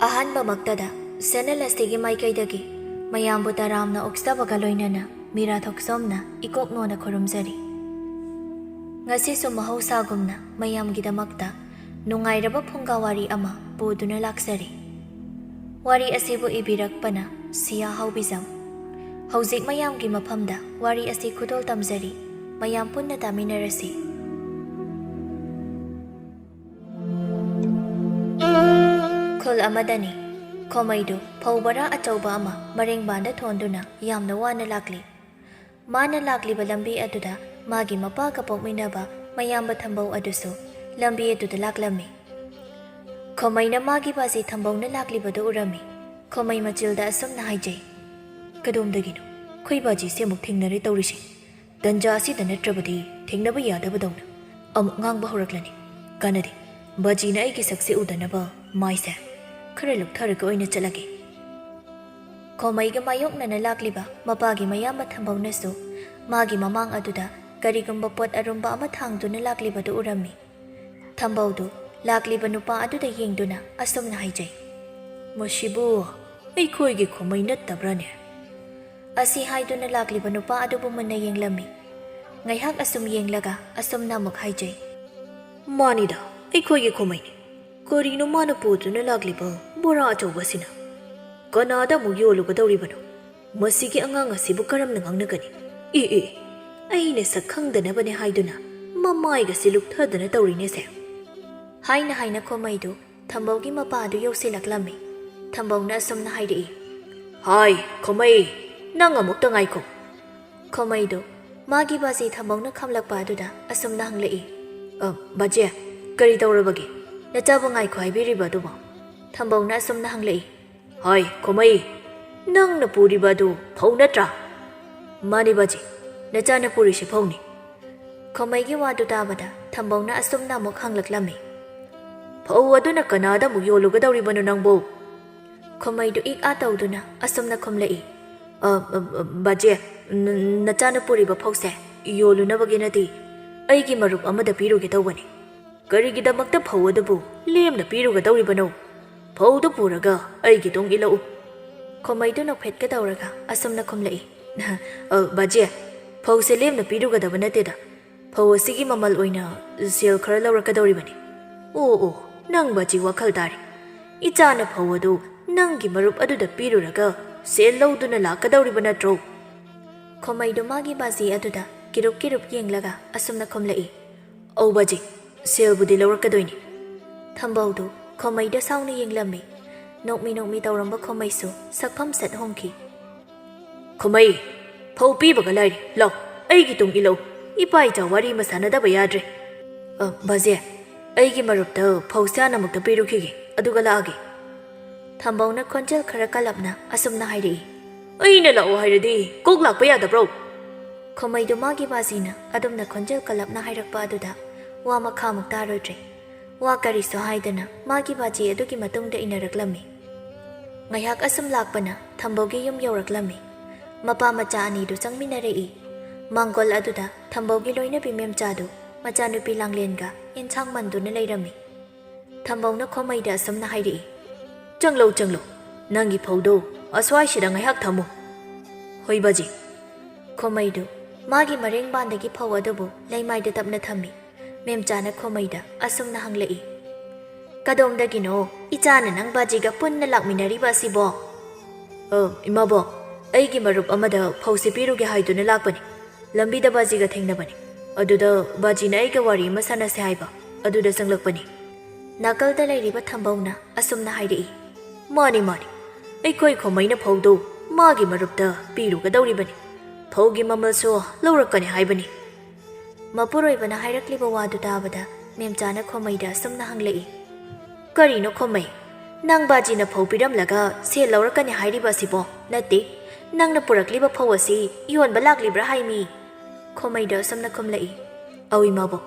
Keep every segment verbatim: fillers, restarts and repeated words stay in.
ꯑꯍꯥꯟꯕꯃꯛꯇꯗ ꯁꯦꯅꯦꯜ ꯑꯁꯤꯒꯤ ꯃꯥꯏꯀꯩꯗꯒꯤ ꯃꯌꯥꯝꯕꯨ ꯇꯔꯥꯝꯅ ꯑꯣꯛꯆꯕꯒ ꯂꯣꯏꯅꯅ ꯃꯤꯔꯥ ꯊꯣꯛꯆꯣꯝꯅ ꯏꯀꯣꯛ ꯅꯣꯟꯅ ꯈꯨꯔꯨꯝꯖꯔꯤ꯫ ꯉꯁꯤꯁꯨ ꯃꯍꯧꯁꯥꯒꯨꯝꯅ ꯃꯌꯥꯝꯒꯤꯗꯃꯛꯇ ꯅꯨꯡꯉꯥꯏꯔꯕ ꯐꯨꯡꯒꯥ ꯋꯥꯔꯤ ꯑꯃ ꯄꯨꯗꯨꯅ ꯂꯥꯛꯆꯔꯤ꯫ ꯋꯥꯔꯤ ꯑꯁꯤꯕꯨ ꯏꯕꯤꯔꯛꯄꯅ ꯁꯤꯌꯥ ꯍꯥꯎꯕꯤꯖꯝ꯫ ꯍꯧꯖꯤꯛ ꯃꯌꯥꯝꯒꯤ ꯃꯐꯝꯗ ꯋꯥꯔꯤ ꯑꯁꯤ ꯈꯨꯗꯣꯜ ꯇꯝꯖꯔꯤ꯫ ꯃꯌꯥꯝ ꯄꯨꯟꯅ ꯇꯥꯃꯤꯟꯅꯔꯁꯤ꯫ ꯈꯨꯜ ꯑꯃꯗꯅꯤ꯫ ꯈꯣꯃꯩꯗꯨ ꯐꯧ ꯕꯣꯔꯥ ꯑꯆꯧꯕ ꯑꯃ ꯃꯔꯦꯡꯕꯥꯟꯗ ꯊꯣꯟꯗꯨꯅ ꯌꯥꯝꯅ ꯋꯥꯅ ꯂꯥꯛꯂꯤ꯫ ꯃꯥꯅ ꯂꯥꯛꯂꯤꯕ ꯂꯝꯕꯤ ꯑꯗꯨꯗ ꯃꯥꯒꯤ ꯃꯄꯥꯒ ꯄꯣꯛꯃꯤꯟꯅꯕ ꯃꯌꯥꯝꯕ ꯊꯝꯕꯧ ꯑꯗꯨꯁꯨ ꯂꯝꯕꯤ ꯑꯗꯨꯗ ꯂꯥꯛꯂꯝꯃꯤ꯫ ꯈꯣꯃꯩꯅ ꯃꯥꯒꯤ ꯕꯥꯖꯤ ꯊꯝꯕꯧꯅ ꯂꯥꯛꯂꯤꯕꯗꯨ ꯎꯔꯝꯃꯤ꯫ ꯈꯣꯃꯩ ꯃꯆꯤꯜꯗ ꯑꯁꯨꯝꯅ ꯍꯥꯏꯖꯩ, "ꯀꯗꯣꯝꯗꯒꯤꯅꯣ? ꯑꯩꯈꯣꯏ ꯕꯥꯖꯤꯁꯦ ꯑꯃꯨꯛ ꯊꯦꯡꯅꯔꯦ ꯇꯧꯔꯤꯁꯦ꯫ ꯇꯟꯖꯥ ꯑꯁꯤꯗ ꯅꯠꯇ꯭ꯔꯕꯗꯤ ꯊꯦꯡꯅꯕ ꯌꯥꯗꯕꯗꯧꯅ ꯑꯃꯨꯛ ꯉꯥꯡꯕ ꯍꯧꯔꯛꯂꯅꯤ꯫ ꯀꯥꯟꯅꯗꯦ, ꯕꯥꯖꯤꯅ ꯑꯩꯒꯤ ꯁꯛꯁꯦ ꯎꯗꯅꯕ ꯃꯥꯏꯁꯦ ꯈꯔ ꯂꯨꯛꯊꯔꯒ ꯑꯣꯏꯅ ꯆꯠꯂꯒꯦ"꯫ ꯈꯣꯃꯩꯒ ꯃꯥꯌꯣꯛꯅꯅ ꯂꯥꯛꯂꯤꯕ ꯃꯄꯥꯒꯤ ꯃꯌꯥꯝꯕ ꯊꯝꯕꯧꯅꯁꯨ ꯃꯥꯒꯤ ꯃꯃꯥꯡ ꯑꯗꯨꯗ ꯀꯔꯤꯒꯨꯝꯕ ꯄꯣꯠ ꯑꯔꯨꯝꯕ ꯑꯃ ꯊꯥꯡꯗꯨꯅ ꯂꯥꯛꯂꯤꯕꯗꯨ ꯎꯔꯝꯃꯤ꯫ ꯊꯝꯕꯧꯗꯨ ꯂꯥꯛꯂꯤꯕ ꯅꯨꯄꯥ ꯑꯗꯨꯗ ꯌꯦꯡꯗꯨꯅ ꯑꯁꯨꯝꯅ ꯍꯥꯏꯖꯩ, "ꯃꯁꯤꯕꯨ ꯑꯩꯈꯣꯏꯒꯤ ꯈꯣꯃꯩ ꯅꯠꯇꯕ꯭ꯔꯥꯅꯦ?" ꯑꯁꯤ ꯍꯥꯏꯗꯨꯅ ꯂꯥꯛꯂꯤꯕ ꯅꯨꯄꯥ ꯑꯗꯨꯕꯨ ꯃꯨꯟꯅ ꯌꯦꯡꯂꯝꯃꯤ꯫ ꯉꯥꯏꯍꯥꯛ ꯑꯁꯨꯝ ꯌꯦꯡꯂꯒ ꯑꯁꯨꯝꯅ ꯑꯃꯨꯛ ꯍꯥꯏꯖꯩ, "ꯃꯥꯅꯤꯗ, ꯑꯩꯈꯣꯏꯒꯤ ꯈꯣꯃꯩꯅꯤ꯫ ꯀꯔꯤꯅꯣ ꯃꯥꯅ ꯄꯨꯗꯨꯅ ꯂꯥꯛꯂꯤꯕ ꯕꯣꯔꯥ ꯑꯆꯧꯕꯁꯤꯅ? ꯀꯅꯥꯗ ꯑꯃꯨꯛ ꯌꯣꯜꯂꯨꯒꯗꯧꯔꯤꯕꯅꯣ? ꯃꯁꯤꯒꯤ ꯑꯉꯥꯡ ꯑꯁꯤꯕꯨ ꯀꯔꯝꯅ ꯉꯥꯡꯅꯒꯅꯤ? ꯑꯦ, ꯑꯦ, ꯑꯩꯅ ꯁꯛ ꯈꯪꯗꯅꯕꯅꯦ ꯍꯥꯏꯗꯨꯅ ꯃꯃꯥꯏꯒꯁꯤ ꯂꯨꯛꯊꯗꯅ ꯇꯧꯔꯤꯅꯦꯁꯦ"꯫ ꯍꯥꯏꯅ ꯍꯥꯏꯅ ꯈꯣꯃꯩꯗꯨ ꯊꯝꯕꯧꯒꯤ ꯃꯄꯥ ꯑꯗꯨ ꯌꯧꯁꯤꯜꯂꯛꯂꯝꯃꯤ꯫ ꯊꯝꯕꯧꯅ ꯑꯁꯨꯝꯅ ꯍꯥꯏꯔꯛꯏ, "ꯍꯥꯏ, ꯈꯣꯃꯩ, ꯅꯪ ꯑꯃꯨꯛꯇ ꯉꯥꯏꯈꯣ"꯫ ꯈꯣꯃꯩꯗꯨ ꯃꯥꯒꯤ ꯕꯥꯖꯤ ꯊꯝꯕꯧꯅ ꯈꯝꯂꯛꯄ ꯑꯗꯨꯗ ꯑꯁꯨꯝꯅ ꯍꯪꯂꯛꯏ, "ꯑ, ꯕꯥꯖꯤ, ꯀꯔꯤ ꯇꯧꯔꯕꯒꯦ? ꯅꯆꯥꯕꯨ ꯉꯥꯏꯈꯣ ꯍꯥꯏꯕꯤꯔꯤꯕ ꯑꯗꯨꯕꯣ?" ꯊꯝꯕꯧꯅ ꯑꯁꯨꯝꯅ ꯍꯪꯂꯛꯏ, "ꯍꯥꯏ, ꯈꯣꯃꯩ, ꯅꯪꯅ ꯄꯨꯔꯤꯕ ꯑꯗꯨ ꯐꯧ ꯅꯠꯇ꯭ꯔꯥ?" "ꯃꯥꯅꯤ ꯕꯥꯖꯤ, ꯅꯆꯥꯅ ꯄꯨꯔꯤꯁꯤ ꯐꯧꯅꯤ"꯫ ꯈꯣꯃꯩꯒꯤ ꯋꯥꯗꯨ ꯇꯥꯕꯗ ꯊꯝꯕꯧꯅ ꯑꯁꯨꯝꯅ ꯑꯃꯨꯛ ꯍꯪꯂꯛꯂꯝꯃꯤ, "ꯐꯧ ꯑꯗꯨꯅ ꯀꯅꯥꯗ ꯑꯃꯨꯛ ꯌꯣꯜꯂꯨꯒꯗꯧꯔꯤꯕꯅꯣ ꯅꯪꯕꯨ?" ꯈꯣꯃꯩꯗꯨ ꯏꯛ ꯑꯥ ꯇꯧꯗꯨꯅ ꯑꯁꯨꯝꯅ ꯈꯨꯝꯂꯛꯏ, "ꯑ, ꯑ, ꯑ, ꯕꯥꯖꯤ, ꯅ-, ꯅꯆꯥꯅ ꯄꯨꯔꯤꯕ ꯐꯧꯁꯦ ꯌꯣꯜꯂꯨꯅꯕꯒꯤ ꯅꯠꯇꯦ, ꯑꯩꯒꯤ ꯃꯔꯨꯞ ꯑꯃꯗ ꯄꯤꯔꯨꯒꯦ ꯇꯧꯕꯅꯤ"꯫ "ꯀꯔꯤꯒꯤꯗꯃꯛꯇ ꯐꯧ ꯑꯗꯨꯕꯨ ꯂꯦꯝꯅ ꯄꯤꯔꯨꯒꯗꯧꯔꯤꯕꯅꯣ?" "ꯐꯧꯗꯨ ꯄꯨꯔꯒ ꯑꯩꯒꯤ ꯇꯨꯡ ꯏꯜꯂꯛꯎ꯫" ꯈꯣꯃꯩꯗꯨ ꯅꯣꯛꯐꯦꯠꯀ ꯇꯧꯔꯒ ꯑꯁꯨꯝꯅ ꯈꯨꯝꯂꯛꯏ, "ꯑ, ꯕꯥꯖꯤ, ꯐꯧꯁꯦ ꯂꯦꯝꯅ ꯄꯤꯔꯨꯒꯗꯕ ꯅꯠꯇꯦꯗ꯫ ꯐꯧ ꯑꯁꯤꯒꯤ ꯃꯃꯜ ꯑꯣꯏꯅ ꯁꯦꯜ ꯈꯔ ꯂꯧꯔꯛꯀꯗꯧꯔꯤꯕꯅꯤ꯫" "ꯑꯣ, ꯑꯣ, ꯅꯪ ꯕꯥꯖꯤ ꯋꯥꯈꯜ ꯇꯥꯔꯦ꯫ ꯏꯆꯥꯅ ꯐꯧ ꯑꯗꯨ ꯅꯪꯒꯤ ꯃꯔꯨꯞ ꯑꯗꯨꯗ ꯄꯤꯔꯨꯔꯒ ꯁꯦꯜ ꯂꯧꯗꯨꯅ ꯂꯥꯛꯀꯗꯧꯔꯤꯕ ꯅꯠꯇ꯭ꯔꯣ?" ꯈꯣꯃꯩꯗꯨ ꯃꯥꯒꯤ ꯕꯥꯖꯤ ꯑꯗꯨꯗ ꯀꯤꯔꯨꯞ ꯀꯤꯔꯨꯞ ꯌꯦꯡꯂꯒ ꯑꯁꯨꯝꯅ ꯈꯨꯝꯂꯛꯏ, "ꯑꯧ ꯕꯥꯖꯤ, ꯁꯦꯜꯕꯨꯗꯤ ꯂꯧꯔꯛꯀꯗꯣꯏꯅꯤ꯫" ꯊꯝꯕꯧꯗꯨ ꯈꯣꯃꯩꯗ ꯁꯥꯎꯅ ꯌꯦꯡꯂꯝꯃꯤ꯫ ꯅꯣꯛꯃꯤ ꯅꯣꯛꯃꯤ ꯇꯧꯔꯝꯕ ꯈꯣꯃꯩꯁꯨ ꯁꯛꯐꯝ ꯁꯠ ꯍꯣꯡꯈꯤ꯫ "ꯈꯣꯃꯩ, ꯐꯧ ꯄꯤꯕꯒ ꯂꯥꯏꯔꯤ, ꯂꯥꯎ, ꯑꯩꯒꯤ ꯇꯨꯡ ꯏꯜꯂꯛꯎ꯫ ꯏꯄꯥ ꯏꯆꯥ ꯋꯥꯔꯤ ꯑꯃ ꯁꯥꯟꯅꯗꯕ ꯌꯥꯗ꯭ꯔꯦ꯫" "ꯑ, ꯕꯥꯖꯤ, ꯑꯩꯒꯤ ꯃꯔꯨꯞꯇ ꯐꯧꯁꯦ ꯍꯥꯟꯅ ꯑꯃꯨꯛꯇ ꯄꯤꯔꯨꯈꯤꯒꯦ, ꯑꯗꯨꯒ ꯂꯥꯛꯑꯒꯦ꯫" ꯊꯝꯕꯧꯅ ꯈꯣꯟꯖꯦꯜ ꯈꯔ ꯀꯜꯂꯞꯅ ꯑꯁꯨꯝꯅ ꯍꯥꯏꯔꯛꯏ, "ꯑꯩꯅ ꯂꯥꯛꯑꯣ ꯍꯥꯏꯔꯗꯤ ꯀꯣꯛ ꯂꯥꯛꯄ ꯌꯥꯗꯕ꯭ꯔꯣ?" ꯈꯣꯃꯩꯗꯨ ꯃꯥꯒꯤ ꯕꯥꯖꯤꯅ ꯑꯗꯨꯝꯅ ꯈꯣꯟꯖꯦꯜ ꯀꯜꯂꯞꯅ ꯍꯥꯏꯔꯛꯄ ꯑꯗꯨꯗ ꯋꯥ ꯃꯈꯥꯃꯨꯛ ꯇꯥꯔꯨꯗ꯭ꯔꯦ꯫ ꯋꯥ ꯀꯔꯤꯁꯨ ꯍꯥꯏꯗꯅ ꯃꯥꯒꯤ ꯕꯥꯖꯤ ꯑꯗꯨꯒꯤ ꯃꯇꯨꯡꯗ ꯏꯟꯅꯔꯛꯂꯝꯃꯤ꯫ ꯉꯥꯏꯍꯥꯛ ꯑꯁꯨꯝ ꯂꯥꯛꯄꯅ ꯊꯝꯕꯧꯒꯤ ꯌꯨꯝ ꯌꯧꯔꯛꯂꯝꯃꯤ꯫ ꯃꯄꯥ ꯃꯆꯥ ꯑꯅꯤꯗꯨ ꯆꯪꯃꯤꯟꯅꯔꯛꯏ꯫ ꯃꯥꯡꯒꯣꯜ ꯑꯗꯨꯗ ꯊꯝꯕꯧꯒꯤ ꯂꯣꯏꯅꯕꯤ ꯃꯦꯝꯆꯥꯗꯨ ꯃꯆꯥꯅꯨꯄꯤ ꯂꯥꯡꯂꯦꯟꯒ ꯌꯦꯟꯁꯥꯡ ꯃꯟꯗꯨꯅ ꯂꯩꯔꯝꯃꯤ꯫ ꯊꯝꯕꯧꯅ ꯈꯣꯃꯩꯗ ꯑꯁꯨꯝꯅ ꯍꯥꯏꯔꯛꯏ, "ꯆꯪꯂꯧ, ꯆꯪꯂꯧ, ꯅꯪꯒꯤ ꯐꯧꯗꯣ ꯑꯁ꯭ꯋꯥꯏꯁꯤꯗ ꯉꯥꯏꯍꯥꯛ ꯊꯝꯃꯨ꯫" "ꯍꯣꯏ ꯕꯥꯖꯤ꯫" ꯈꯣꯃꯩꯗꯨ ꯃꯥꯒꯤ ꯃꯔꯦꯡꯕꯥꯟꯗꯒꯤ ꯐꯧ ꯑꯗꯨꯕꯨ ꯂꯩꯃꯥꯏꯗ ꯇꯞꯅ ꯊꯝꯃꯤ꯫ ꯃꯦꯝꯆꯥꯅ ꯈꯣꯃꯩꯗ ꯑꯁꯨꯝꯅ ꯍꯪꯂꯛꯏ, "ꯀꯗꯣꯝꯗꯒꯤꯅꯣ ꯏꯆꯥꯅ ꯅꯪ ꯕꯥꯖꯤꯒ ꯄꯨꯟꯅ ꯂꯥꯛꯃꯤꯟꯅꯔꯤꯕ ꯑꯁꯤꯕꯣ?" "ꯑ, ꯏꯃꯥꯕꯣꯛ, ꯑꯩꯒꯤ ꯃꯔꯨꯞ ꯑꯃꯗ ꯐꯧꯁꯦ ꯄꯤꯔꯨꯒꯦ ꯍꯥꯏꯗꯨꯅ ꯂꯥꯛꯄꯅꯤ꯫ ꯂꯝꯕꯤꯗ ꯕꯥꯖꯤꯒ ꯊꯦꯡꯅꯕꯅꯤ꯫ ꯑꯗꯨꯗ ꯕꯥꯖꯤꯅ ꯑꯩꯒ ꯋꯥꯔꯤ ꯑꯃ ꯁꯥꯟꯅꯁꯦ ꯍꯥꯏꯕ, ꯑꯗꯨꯗ ꯆꯪꯂꯛꯄꯅꯤ꯫" ꯅꯥꯀꯜꯗ ꯂꯩꯔꯤꯕ ꯊꯝꯕꯧꯅ ꯑꯁꯨꯝꯅ ꯍꯥꯏꯔꯛꯏ, "ꯃꯥꯅꯤ, ꯃꯥꯅꯤ, ꯑꯩꯈꯣꯏ ꯈꯣꯃꯩꯅ ꯐꯧꯗꯨ ꯃꯥꯒꯤ ꯃꯔꯨꯞꯇ ꯄꯤꯔꯨꯒꯗꯧꯔꯤꯕꯅꯤ꯫ ꯐꯧꯒꯤ ꯃꯃꯜꯁꯨ ꯂꯧꯔꯛꯀꯅꯤ ꯍꯥꯏꯕꯅꯤ꯫" ꯃꯄꯨꯔꯣꯏꯕꯅ ꯍꯥꯏꯔꯛꯂꯤꯕ ꯋꯥꯗꯨ ꯇꯥꯕꯗ ꯃꯦꯝꯆꯥꯅ ꯈꯣꯃꯩꯗ ꯑꯁꯨꯝꯅ ꯍꯪꯂꯛꯏ, "ꯀꯔꯤꯅꯣ ꯈꯣꯃꯩ? ꯅꯪ ꯕꯥꯖꯤꯅ ꯐꯧ ꯄꯤꯔꯝꯂꯒ ꯁꯦꯜ ꯂꯧꯔꯛꯀꯅꯤ ꯍꯥꯏꯔꯤꯕ ꯑꯁꯤꯕꯣ? ꯅꯠꯇꯦ, ꯅꯪꯅ ꯄꯨꯔꯛꯂꯤꯕ ꯐꯧ ꯑꯁꯤ ꯌꯣꯟꯕ ꯂꯥꯛꯂꯤꯕ꯭ꯔꯥ ꯍꯥꯏꯃꯤ?" ꯈꯣꯃꯩꯗ ꯑꯁꯨꯝꯅ ꯈꯨꯝꯂꯛꯏ, "ꯑꯧ ꯏꯃꯥꯕꯣꯛ,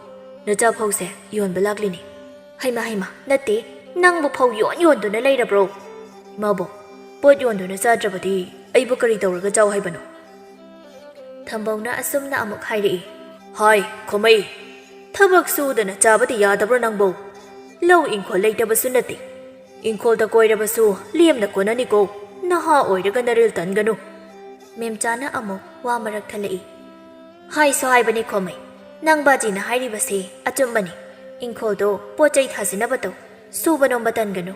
ꯅꯆꯥ ꯐꯧꯁꯦ ꯌꯣꯟꯕ ꯂꯥꯛꯂꯤꯅꯤ꯫" "ꯍꯩꯃꯥ, ꯍꯩꯃꯥ, ꯅꯠꯇꯦ, ꯅꯪꯕꯨ ꯐꯧ ꯌꯣꯟ ꯌꯣꯟꯗꯨꯅ ꯂꯩꯔꯕ꯭ꯔꯣ?" "ꯏꯃꯥꯕꯣꯛ, ꯄꯣꯠ ꯌꯣꯟꯗꯨꯅ ꯆꯥꯗ꯭ꯔꯕꯗꯤ ꯑꯩꯕꯨ ꯀꯔꯤ ꯇꯧꯔꯒ ꯆꯥꯎ ꯍꯥꯏꯕꯅꯣ?" ꯊꯝꯕꯧꯅ ꯑꯁꯨꯝꯅ ꯑꯃꯨꯛ ꯍꯥꯏꯔꯛꯏ, "ꯍꯥꯏ ꯈꯣꯃꯩ, ꯊꯕꯛ ꯁꯨꯗꯅ ꯆꯥꯕꯗꯤ ꯌꯥꯗꯕ꯭ꯔꯣ ꯅꯪꯕꯨ? ꯂꯧ ꯏꯪꯈꯣꯜ ꯂꯩꯇꯕꯁꯨ ꯅꯠꯇꯦ꯫ "ꯏꯪꯈꯣꯜꯗ ꯀꯣꯏꯔꯕꯁꯨ ꯂꯦꯝꯅ ꯀꯣꯟꯅꯅꯤꯀꯣ, ꯅꯍꯥ ꯑꯣꯏꯔꯒ ꯅꯔꯤꯜ ꯇꯟꯒꯅꯨ꯫" ꯃꯦꯝꯆꯥꯅ ꯑꯃꯨꯛ ꯋꯥ ꯃꯔꯛ ꯊꯠꯂꯛꯏ꯫ "ꯍꯥꯏꯁꯨ ꯍꯥꯏꯕꯅꯤ ꯈꯣꯃꯩ, ꯅꯪ ꯕꯥꯖꯤꯅ ꯍꯥꯏꯔꯤꯕꯁꯤ ꯑꯆꯨꯝꯕꯅꯤ꯫ ꯏꯪꯈꯣꯜꯗꯣ ꯄꯣꯠ ꯆꯩ ꯊꯥꯖꯤꯟꯅꯕ ꯇꯧ, ꯁꯨꯕ ꯅꯣꯝꯕ ꯇꯟꯒꯅꯨ꯫"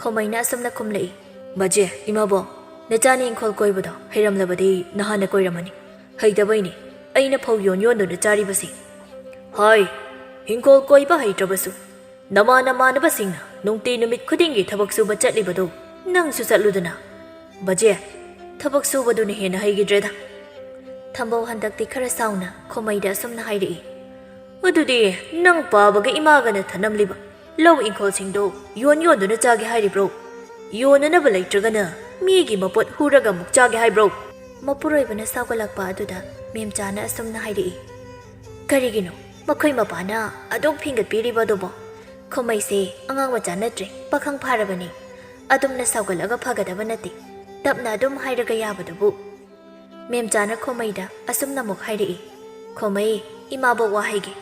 ꯈꯣꯃꯩꯅ ꯑꯁꯨꯝꯅ ꯈꯨꯝꯂꯛꯏ꯫ "ꯕꯥꯖꯤ, ꯏꯃꯥꯕꯣꯛ, ꯅꯆꯥꯅ ꯏꯪꯈꯣꯜ ꯀꯣꯏꯕꯗꯣ ꯍꯩꯔꯝꯂꯕꯗꯤ ꯅꯍꯥꯟꯅ ꯀꯣꯏꯔꯝꯃꯅꯤ꯫ ꯍꯩꯇꯕꯩꯅꯤ ꯑꯩꯅ ꯐꯧ ꯌꯣꯟ ꯌꯣꯟꯗꯨꯅ ꯆꯥꯔꯤꯕꯁꯤ꯫" "ꯍꯥꯏ, ꯏꯪꯈꯣꯜ ꯀꯣꯏꯕ ꯍꯩꯇ꯭ꯔꯕꯁꯨ ꯅꯃꯥꯟ ꯅꯃꯥꯟꯅꯕꯁꯤꯡꯅ ꯅꯨꯡꯇꯤ ꯅꯨꯃꯤꯠ ꯈꯨꯗꯤꯡꯒꯤ ꯊꯕꯛ ꯁꯨꯕ ꯆꯠꯂꯤꯕꯗꯨ ꯅꯪꯁꯨ ꯆꯠꯂꯨꯗꯅ꯫" "ꯕꯥꯖꯤ, ꯊꯕꯛ ꯁꯨꯕꯗꯨꯅ ꯍꯦꯟꯅ ꯍꯩꯈꯤꯗ꯭ꯔꯦꯗ꯫" ꯊꯝꯕꯧ ꯍꯟꯗꯛꯇꯤ ꯈꯔ ꯁꯥꯎꯅ ꯈꯣꯃꯩꯗ ꯑꯁꯨꯝꯅ ꯍꯥꯏꯔꯛꯏ꯫ "ꯑꯗꯨꯗꯤ ꯅꯪ ꯄꯥꯕꯒ ꯏꯃꯥꯒꯅ ꯊꯅꯝꯂꯤꯕ ꯂꯧ ꯏꯪꯈꯣꯜꯁꯤꯡꯗꯣ ꯌꯣꯟ ꯌꯣꯟꯗꯨꯅ ꯆꯥꯒꯦ ꯍꯥꯏꯔꯤꯕ꯭ꯔꯣ? ꯌꯣꯟꯅꯅꯕ ꯂꯩꯇ꯭ꯔꯒꯅ ꯃꯤꯒꯤ ꯃꯄꯣꯠ ꯍꯨꯔꯒ ꯑꯃꯨꯛ ꯆꯥꯒꯦ ꯍꯥꯏꯕ꯭ꯔꯣ?" ꯃꯄꯨꯔꯣꯏꯕꯅ ꯁꯥꯎꯒꯠꯂꯛꯄ ꯑꯗꯨꯗ ꯃꯦꯝꯆꯥꯅ ꯑꯁꯨꯝꯅ ꯍꯥꯏꯔꯛꯏ꯫ "ꯀꯔꯤꯒꯤꯅꯣ ꯃꯈꯣꯏ ꯃꯄꯥꯅ ꯑꯗꯨꯛ ꯐꯤꯡꯒꯠꯄꯤꯔꯤꯕ ꯑꯗꯨꯕꯣ? ꯈꯣꯃꯩꯁꯦ ꯑꯉꯥꯡ ꯃꯆꯥ ꯅꯠꯇ꯭ꯔꯦ, ꯄꯥꯈꯪ ꯐꯥꯔꯕꯅꯤ꯫ ꯑꯗꯨꯝꯅ ꯁꯥꯎꯒꯠꯂꯒ ꯐꯒꯗꯕ ꯅꯠꯇꯦ, ꯇꯞꯅ ꯑꯗꯨꯝ ꯍꯥꯏꯔꯒ ꯌꯥꯕꯗꯨꯕꯨ꯫" ꯃꯦꯝꯆꯥꯅ ꯈꯣꯃꯩꯗ ꯑꯁꯨꯝꯅ ꯑꯃꯨꯛ ꯍꯥꯏꯔꯛꯏ꯫ "ꯈꯣꯃꯩ, ꯏꯃꯥꯕꯣꯛ ꯋꯥ ꯍꯥꯏꯒꯦ꯫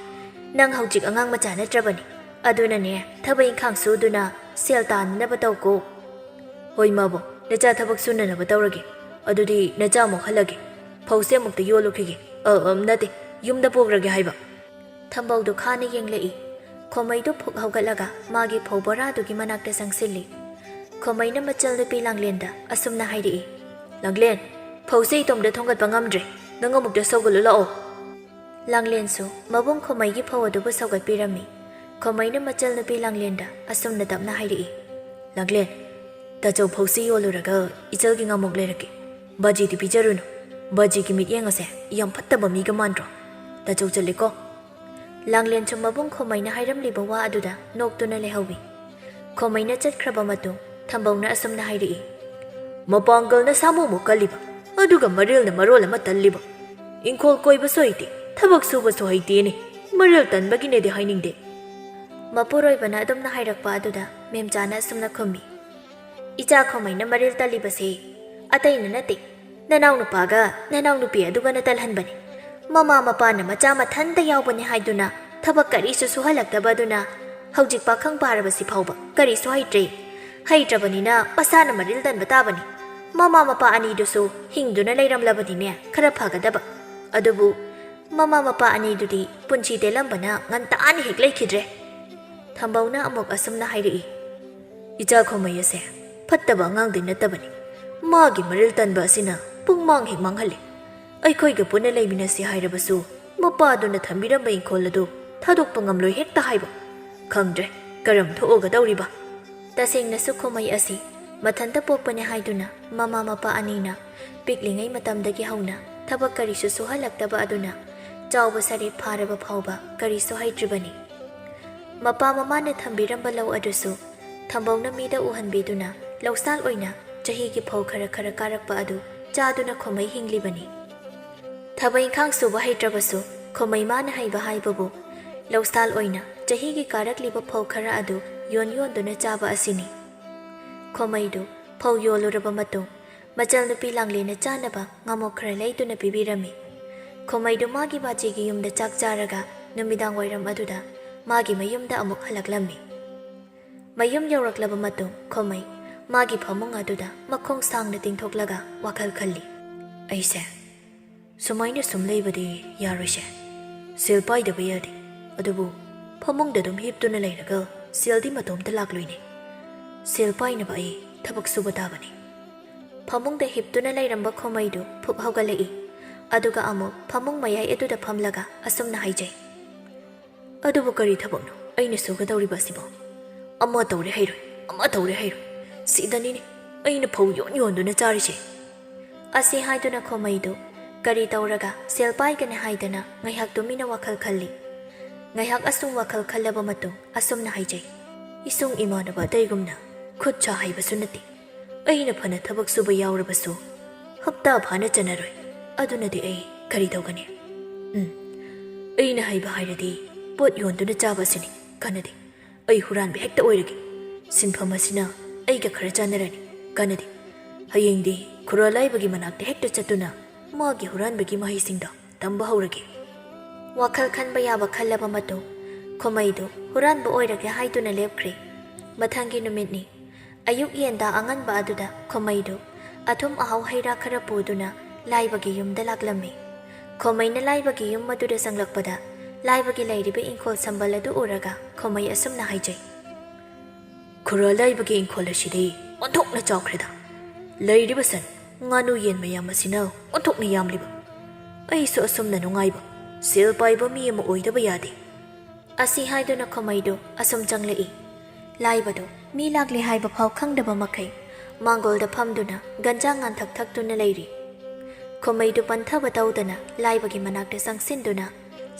ꯅꯪ ꯍꯧꯖꯤꯛ ꯑꯉꯥꯡ ꯃꯆꯥ ꯅꯠꯇ꯭ꯔꯕꯅꯤ꯫ ꯑꯗꯨꯅꯅꯦ, ꯊꯕꯛ ꯏꯪꯈꯥꯡ ꯁꯨꯗꯨꯅ ꯁꯦꯜ ꯇꯥꯟꯅꯅꯕ ꯇꯧꯀꯣ꯫" "ꯍꯣꯏ, ꯏꯃꯥꯕꯣꯛ, ꯅꯆꯥ ꯊꯕꯛ ꯁꯨꯅꯅꯕ ꯇꯧꯔꯒꯦ꯫ ꯑꯗꯨꯗꯤ ꯅꯆꯥ ꯑꯃꯨꯛ ꯍꯜꯂꯒꯦ꯫ ꯐꯧꯁꯦ ꯑꯃꯨꯛꯇ ꯌꯣꯜꯂꯨꯈꯤꯒꯦ꯫ ꯑ, ꯑ, ꯅꯠꯇꯦ, ꯌꯨꯝꯗ ꯄꯨꯈ꯭ꯔꯒꯦ ꯍꯥꯏꯕ꯫" ꯊꯝꯕꯧꯗꯨ ꯈꯥꯅ ꯌꯦꯡꯂꯛꯏ꯫ ꯈꯣꯃꯩꯗꯨ ꯐꯨꯛ ꯍꯧꯒꯠꯂꯒ ꯃꯥꯒꯤ ꯐꯧ ꯕꯣꯔꯥꯗꯨꯒꯤ ꯃꯅꯥꯛꯇ ꯆꯪꯁꯤꯜꯂꯤ꯫ ꯈꯣꯃꯩꯅ ꯃꯆꯜ ꯅꯨꯄꯤ ꯂꯥꯡꯂꯦꯟꯗ ꯑꯁꯨꯝꯅ ꯍꯥꯏꯔꯛꯏ꯫ "ꯂꯥꯡꯂꯦꯟ, ꯐꯧꯁꯦ ꯏꯇꯣꯝꯇ ꯊꯣꯡꯒꯠꯄ ꯉꯝꯗ꯭ꯔꯦ꯫ ꯅꯪ ꯑꯃꯨꯛꯇ ꯁꯧꯒꯠꯂꯨ ꯂꯥꯛꯑꯣ꯫" ꯂꯥꯡꯂꯦꯟꯁꯨ ꯃꯕꯨꯡ ꯈꯣꯃꯩꯒꯤ ꯐꯧ ꯑꯗꯨꯕꯨ ꯁꯧꯒꯠꯄꯤꯔꯝꯃꯤ꯫ ꯈꯣꯃꯩꯅ ꯃꯆꯜ ꯅꯨꯄꯤ ꯂꯥꯡꯂꯦꯟꯗ ꯑꯁꯨꯝꯅ ꯇꯞꯅ ꯍꯥꯏꯔꯛꯏ꯫ "ꯂꯥꯡꯂꯦꯟ, ꯇꯥꯆꯧ ꯐꯧꯁꯤ ꯌꯣꯜꯂꯨꯔꯒ ꯏꯆꯜꯒꯤ ꯉꯥꯃꯣꯛ ꯂꯩꯔꯛꯀꯦ꯫ ꯕꯥꯖꯤꯗꯤ ꯄꯤꯖꯔꯨꯅꯨ꯫ ꯕꯥꯖꯤꯒꯤ ꯃꯤꯠꯌꯦꯡ ꯑꯁꯦ ꯌꯥꯝ ꯐꯠꯇꯕ ꯃꯤꯒ ꯃꯥꯟꯗ꯭ꯔꯣ? ꯇꯥꯆꯧ ꯆꯠꯂꯦꯀꯣ꯫" ꯂꯥꯡꯂꯦꯟꯁꯨ ꯃꯕꯨꯡ ꯈꯣꯃꯩꯅ ꯍꯥꯏꯔꯝꯂꯤꯕ ꯋꯥ ꯑꯗꯨꯗ ꯅꯣꯛꯇꯨꯅ ꯂꯩꯍꯧꯏ꯫ ꯈꯣꯃꯩꯅ ꯆꯠꯈ꯭ꯔꯕ ꯃꯇꯨꯡ ꯊꯝꯕꯧꯅ ꯑꯁꯨꯝꯅ ꯍꯥꯏꯔꯛꯏ꯫ "ꯃꯄꯥꯡꯒꯜꯅ ꯁꯥꯃꯨꯃꯨꯛ ꯀꯜꯂꯤꯕ, ꯑꯗꯨꯒ ꯃꯔꯤꯜꯅ ꯃꯔꯣꯜ ꯑꯃ ꯇꯜꯂꯤꯕ꯫ ꯏꯪꯈꯣꯜ ꯀꯣꯏꯕꯁꯨ ꯍꯩꯇꯦ, ꯊꯕꯛ ꯁꯨꯕꯁꯨ ꯍꯩꯇꯦꯅꯦ꯫ ꯃꯔꯤꯜ ꯇꯟꯕꯒꯤꯅꯦꯗꯤ ꯍꯥꯏꯅꯤꯡꯗꯦ꯫" ꯃꯄꯨꯔꯣꯏꯕꯅ ꯑꯗꯨꯝꯅ ꯍꯥꯏꯔꯛꯄ ꯑꯗꯨꯗ ꯃꯦꯝꯆꯥꯅ ꯑꯁꯨꯝꯅ ꯈꯨꯝꯃꯤ꯫ "ꯏꯆꯥ ꯈꯣꯃꯩꯅ ꯃꯔꯤꯜ ꯇꯜꯂꯤꯕꯁꯦ ꯑꯇꯩꯅ ꯅꯠꯇꯦ, ꯅꯅꯥꯎ ꯅꯨꯄꯥꯒ ꯅꯅꯥꯎ ꯅꯨꯄꯤ ꯑꯗꯨꯒꯅ ꯇꯜꯍꯟꯕꯅꯤ꯫ ꯃꯃꯥ ꯃꯄꯥꯅ ꯃꯆꯥ ꯃꯊꯟꯇ ꯌꯥꯎꯕꯅꯤ ꯍꯥꯏꯗꯨꯅ ꯊꯕꯛ ꯀꯔꯤꯁꯨ ꯁꯨꯍꯜꯂꯛꯇꯕ ꯑꯗꯨꯅ ꯍꯧꯖꯤꯛ ꯄꯥꯈꯪ ꯐꯥꯔꯕꯁꯤ ꯐꯥꯎꯕ ꯀꯔꯤꯁꯨ ꯍꯩꯇ꯭ꯔꯦ꯫ ꯍꯩꯇ꯭ꯔꯕꯅꯤꯅ ꯃꯁꯥꯅ ꯃꯔꯤꯜ ꯇꯟꯕ ꯇꯥꯕꯅꯤ꯫ ꯃꯃꯥ ꯃꯄꯥ ꯑꯅꯤꯗꯨꯁꯨ ꯍꯤꯡꯗꯨꯅ ꯂꯩꯔꯝꯂꯕꯗꯤꯅꯦ ꯈꯔ ꯐꯒꯗꯕ꯫ ꯑꯗꯨꯕꯨ ꯃꯃꯥ ꯃꯄꯥ ꯑꯅꯤꯗꯨꯗꯤ ꯄꯨꯟꯁꯤ ꯇꯦꯜꯂꯝꯕꯅ ꯉꯟꯇꯥꯅ ꯍꯦꯛ ꯂꯩꯈꯤꯗ꯭ꯔꯦ꯫ ꯊꯝꯕꯧꯅ ꯑꯃꯨꯛ ꯑꯁꯨꯝꯅ ꯍꯥꯏꯔꯛꯏ, "ꯏꯆꯥ ꯈꯣꯃꯩ ꯑꯁꯦ ꯐꯠꯇꯕ ꯑꯉꯥꯡꯗꯤ ꯅꯠꯇꯕꯅꯤ꯫ ꯃꯥꯒꯤ ꯃꯔꯤꯜ ꯇꯟꯕ ꯑꯁꯤꯅ ꯄꯨꯡꯃꯥꯡ ꯍꯦꯛ ꯃꯥꯡꯍꯜꯂꯤ꯫ ꯑꯩꯈꯣꯏꯒ ꯄꯨꯟꯅ ꯂꯩꯃꯤꯟꯅꯁꯤ ꯍꯥꯏꯔꯕꯁꯨ ꯃꯄꯥꯗꯨꯅ ꯊꯝꯕꯤꯔꯝꯕ ꯏꯪꯈꯣꯜ ꯑꯗꯨ ꯊꯥꯗꯣꯛꯄ ꯉꯝꯂꯣꯏ ꯍꯦꯛꯇ ꯍꯥꯏꯕ꯫ ꯈꯪꯗ꯭ꯔꯦ ꯀꯔꯝ ꯊꯣꯛꯑꯒꯗꯧꯔꯤꯕ?" ꯇꯁꯦꯡꯅꯁꯨ ꯈꯣꯃꯩ ꯑꯁꯤ ꯃꯊꯟꯇ ꯄꯣꯛꯄꯅꯦ ꯍꯥꯏꯗꯨꯅ ꯃꯃꯥ ꯃꯄꯥ ꯑꯅꯤꯅ ꯄꯤꯛꯂꯤꯉꯩ ꯃꯇꯝꯗꯒꯤ ꯍꯧꯅ ꯊꯕꯛ ꯀꯔꯤꯁꯨ ꯁꯨꯍꯜꯂꯛꯇꯕ ꯑꯗꯨꯅ ꯆꯥꯎꯕ ꯁꯔꯦꯞ ꯐꯥꯔꯕ ꯐꯥꯎꯕ ꯀꯔꯤꯁꯨ ꯍꯩꯇ꯭ꯔꯤꯕꯅꯤ꯫ ꯃꯄꯥ ꯃꯃꯥꯅ ꯊꯝꯕꯤꯔꯝꯕ ꯂꯧ ꯑꯗꯨꯁꯨ ꯊꯝꯕꯧꯅ ꯃꯤꯗ ꯎꯍꯟꯕꯤꯗꯨꯅ ꯂꯧꯁꯥꯜ ꯑꯣꯏꯅ ꯆꯍꯤꯒꯤ ꯐꯧ ꯈꯔ ꯈꯔ ꯀꯥꯔꯛꯄ ꯑꯗꯨ ꯆꯥꯗꯨꯅ ꯈꯣꯃꯩ ꯍꯤꯡꯂꯤꯕꯅꯤ꯫ ꯊꯕꯛ ꯏꯪꯈꯥꯡ ꯁꯨꯕ ꯍꯩꯇ꯭ꯔꯕꯁꯨ ꯈꯣꯃꯩ ꯃꯥꯅ ꯍꯩꯕ ꯍꯥꯏꯕꯕꯨ ꯂꯧꯁꯥꯜ ꯑꯣꯏꯅ ꯆꯍꯤꯒꯤ ꯀꯥꯔꯛꯂꯤꯕ ꯐꯧ ꯈꯔ ꯑꯗꯨ ꯌꯣꯟ ꯌꯣꯟꯗꯨꯅ ꯆꯥꯕ ꯑꯁꯤꯅꯤ꯫ ꯈꯣꯃꯩꯗꯨ ꯐꯧ ꯌꯣꯜꯂꯨꯔꯕ ꯃꯇꯨꯡ ꯃꯆꯜ ꯅꯨꯄꯤ ꯂꯥꯡꯂꯦꯟꯅ ꯆꯥꯅꯕ ꯉꯥꯃꯣꯛ ꯈꯔ ꯂꯩꯗꯨꯅ ꯄꯤꯕꯤꯔꯝꯃꯤ꯫ ꯈꯣꯃꯩꯗꯨ ꯃꯥꯒꯤ ꯃꯆꯦꯒꯤ ꯌꯨꯝꯗ ꯆꯥꯛ ꯆꯥꯔꯒ ꯅꯨꯃꯤꯗꯥꯡ ꯋꯥꯏꯔꯝ ꯑꯗꯨꯗ ꯃꯥꯒꯤ ꯃꯌꯨꯝꯗ ꯑꯃꯨꯛ ꯍꯜꯂꯛꯂꯝꯃꯤ꯫ ꯃꯌꯨꯝ ꯌꯧꯔꯛꯂꯕ ꯃꯇꯨꯡ ꯈꯣꯃꯩ ꯃꯥꯒꯤ ꯐꯃꯨꯡ ꯑꯗꯨꯗ ꯃꯈꯣꯡ ꯁꯥꯡꯅ ꯇꯤꯡꯊꯣꯛꯂꯒ ꯋꯥꯈꯜ ꯈꯜꯂꯤ꯫ "ꯑꯩꯁꯦ ꯁꯨꯃꯥꯏꯅ ꯁꯨꯝ ꯂꯩꯕꯗꯤ ꯌꯥꯔꯣꯏꯁꯦ꯫ ꯁꯦꯜ ꯄꯥꯏꯗꯕ ꯌꯥꯗꯦ꯫ ꯑꯗꯨꯕꯨ ꯐꯃꯨꯡꯗ ꯑꯗꯨꯝ ꯍꯤꯞꯇꯨꯅ ꯂꯩꯔꯒ ꯁꯦꯜꯗꯤ ꯃꯇꯣꯝꯇ ꯂꯥꯛꯂꯣꯏꯅꯦ꯫ ꯁꯦꯜ ꯄꯥꯏꯅꯕ ꯑꯩ ꯊꯕꯛ ꯁꯨꯕ ꯇꯥꯕꯅꯤ꯫" ꯐꯃꯨꯡꯗ ꯍꯤꯞꯇꯨꯅ ꯂꯩꯔꯝꯕ ꯈꯣꯃꯩꯗꯨ ꯐꯨꯛ ꯍꯧꯒꯠꯂꯛꯏ꯫ ꯑꯗꯨꯒ ꯑꯃꯨꯛ ꯐꯃꯨꯡ ꯃꯌꯥꯏ ꯑꯗꯨꯗ ꯐꯝꯂꯒ ꯑꯁꯨꯝꯅ ꯍꯥꯏꯖꯩ, "ꯑꯗꯨꯕꯨ ꯀꯔꯤ ꯊꯕꯛꯅꯣ ꯑꯩꯅ ꯁꯨꯒꯗꯧꯔꯤꯕ ꯑꯁꯤꯕꯣ? ꯑꯃ ꯇꯧꯔꯦ ꯍꯩꯔꯣꯏ, ꯑꯃ ꯇꯧꯔꯦ ꯍꯩꯔꯣꯏ꯫ ꯁꯤꯗꯅꯤꯅꯦ ꯑꯩꯅ ꯐꯧ ꯌꯣꯟ ꯌꯣꯟꯗꯨꯅ ꯆꯥꯔꯤꯁꯦ꯫" ꯑꯁꯤ ꯍꯥꯏꯗꯨꯅ ꯈꯣꯃꯩꯗꯨ ꯀꯔꯤ ꯇꯧꯔꯒ ꯁꯦꯜ ꯄꯥꯏꯒꯅꯤ ꯍꯥꯏꯗꯅ ꯉꯥꯏꯍꯥꯛ ꯇꯨꯃꯤꯟꯅ ꯋꯥꯈꯜ ꯈꯜꯂꯤ꯫ ꯉꯥꯏꯍꯥꯛ ꯑꯁꯨꯝ ꯋꯥꯈꯜ ꯈꯜꯂꯕ ꯃꯇꯨꯡ ꯑꯁꯨꯝꯅ ꯍꯥꯏꯖꯩ, "ꯏꯁꯨꯡ ꯏꯃꯥꯟꯅꯕ ꯑꯇꯩꯒꯨꯝꯅ ꯈꯨꯠ ꯁꯥ ꯍꯩꯕꯁꯨ ꯅꯠꯇꯦ꯫ ꯑꯩꯅ ꯐꯅ ꯊꯕꯛ ꯁꯨꯕ ꯌꯥꯎꯔꯕꯁꯨ ꯍꯞꯇꯥ ꯐꯥꯅ ꯆꯟꯅꯔꯣꯏ꯫ ꯑꯗꯨꯅꯗꯤ ꯑꯩ ꯀꯔꯤ ꯇꯧꯒꯅꯤ? ꯎꯝ, ꯑꯩꯅ ꯍꯩꯕ ꯍꯥꯏꯔꯗꯤ ꯄꯣꯠ ꯌꯣꯟꯗꯨꯅ ꯆꯥꯕ ꯑꯁꯤꯅꯤ꯫ ꯀꯥꯟꯅꯗꯦ꯫ ꯑꯩ ꯍꯨꯔꯥꯟꯕ ꯍꯦꯛꯇ ꯑꯣꯏꯔꯒꯦ꯫ ꯁꯤꯟꯐꯝ ꯑꯁꯤꯅ ꯑꯩꯒ ꯈꯔ ꯆꯥꯟꯅꯔꯅꯤ꯫ ꯀꯥꯟꯅꯗꯦ꯫ ꯍꯌꯦꯡꯗꯤ ꯈꯨꯔꯥ ꯂꯥꯏꯕꯒꯤ ꯃꯅꯥꯛꯇ ꯍꯦꯛꯇ ꯆꯠꯇꯨꯅ ꯃꯥꯒꯤ ꯍꯨꯔꯥꯟꯕꯒꯤ ꯃꯍꯩꯁꯤꯡꯗꯣ ꯇꯝꯕ ꯍꯧꯔꯒꯦ꯫" ꯋꯥꯈꯜ ꯈꯟꯕ ꯌꯥꯕ ꯈꯜꯂꯕ ꯃꯇꯨꯡ ꯈꯣꯃꯩꯗꯨ ꯍꯨꯔꯥꯟꯕ ꯑꯣꯏꯔꯒꯦ ꯍꯥꯏꯗꯨꯅ ꯂꯦꯞꯈ꯭ꯔꯦ꯫ ꯃꯊꯪꯒꯤ ꯅꯨꯃꯤꯠꯅꯤ꯫ ꯑꯌꯨꯛ ꯌꯦꯟꯗꯥ ꯑꯉꯟꯕ ꯑꯗꯨꯗ ꯈꯣꯃꯩꯗꯨ ꯑꯊꯨꯝ ꯑꯍꯥꯎ ꯍꯩ ꯔꯥ ꯈꯔ ꯄꯨꯗꯨꯅ ꯂꯥꯏꯕꯒꯤ ꯌꯨꯝꯗ ꯂꯥꯛꯂꯝꯃꯤ꯫ ꯈꯣꯃꯩꯅ ꯂꯥꯏꯕꯒꯤ ꯌꯨꯝ ꯑꯗꯨꯗ ꯆꯪꯂꯛꯄꯗ ꯂꯥꯏꯕꯒꯤ ꯂꯩꯔꯤꯕ ꯏꯪꯈꯣꯜ ꯁꯝꯕꯜ ꯑꯗꯨ ꯎꯔꯒ ꯈꯣꯃꯩ ꯑꯁꯨꯝꯅ ꯍꯥꯏꯖꯩ꯫ "ꯈꯨꯔꯥ, ꯂꯥꯏꯕꯒꯤ ꯏꯪꯈꯣꯜ ꯑꯁꯤꯗꯤ ꯑꯣꯟꯊꯣꯛꯅ ꯆꯥꯎꯈ꯭ꯔꯦꯗ꯫ ꯂꯩꯔꯤꯕ ꯁꯟ, ꯉꯥꯅꯨ, ꯌꯦꯟ ꯃꯌꯥꯝ ꯑꯁꯤꯅ ꯑꯣꯟꯊꯣꯛꯅ ꯌꯥꯝꯂꯤꯕ꯫ ꯑꯩꯁꯨ ꯑꯁꯨꯝꯅ ꯅꯨꯡꯉꯥꯏꯕ, ꯁꯦꯜ ꯄꯥꯏꯕ ꯃꯤ ꯑꯃ ꯑꯣꯏꯗꯕ ꯌꯥꯗꯦ"꯫ ꯑꯁꯤ ꯍꯥꯏꯗꯨꯅ ꯈꯣꯃꯩꯗꯨ ꯑꯁꯨꯝ ꯆꯪꯂꯛꯏ꯫ ꯂꯥꯏꯕꯗꯨ ꯃꯤ ꯂꯥꯛꯂꯦ ꯍꯥꯏꯕ ꯐꯥꯎ ꯈꯪꯗꯕ ꯃꯈꯩ ꯃꯥꯡꯒꯣꯜꯗ ꯐꯝꯗꯨꯅ ꯒꯟꯖꯥ ꯉꯥꯟꯊꯛ ꯊꯛꯇꯨꯅ ꯂꯩꯔꯤ꯫ ꯈꯣꯃꯩꯗꯨ ꯄꯟꯊꯕ ꯇꯧꯗꯅ ꯂꯥꯏꯕꯒꯤ ꯃꯅꯥꯛꯇ ꯆꯪꯁꯤꯟꯗꯨꯅ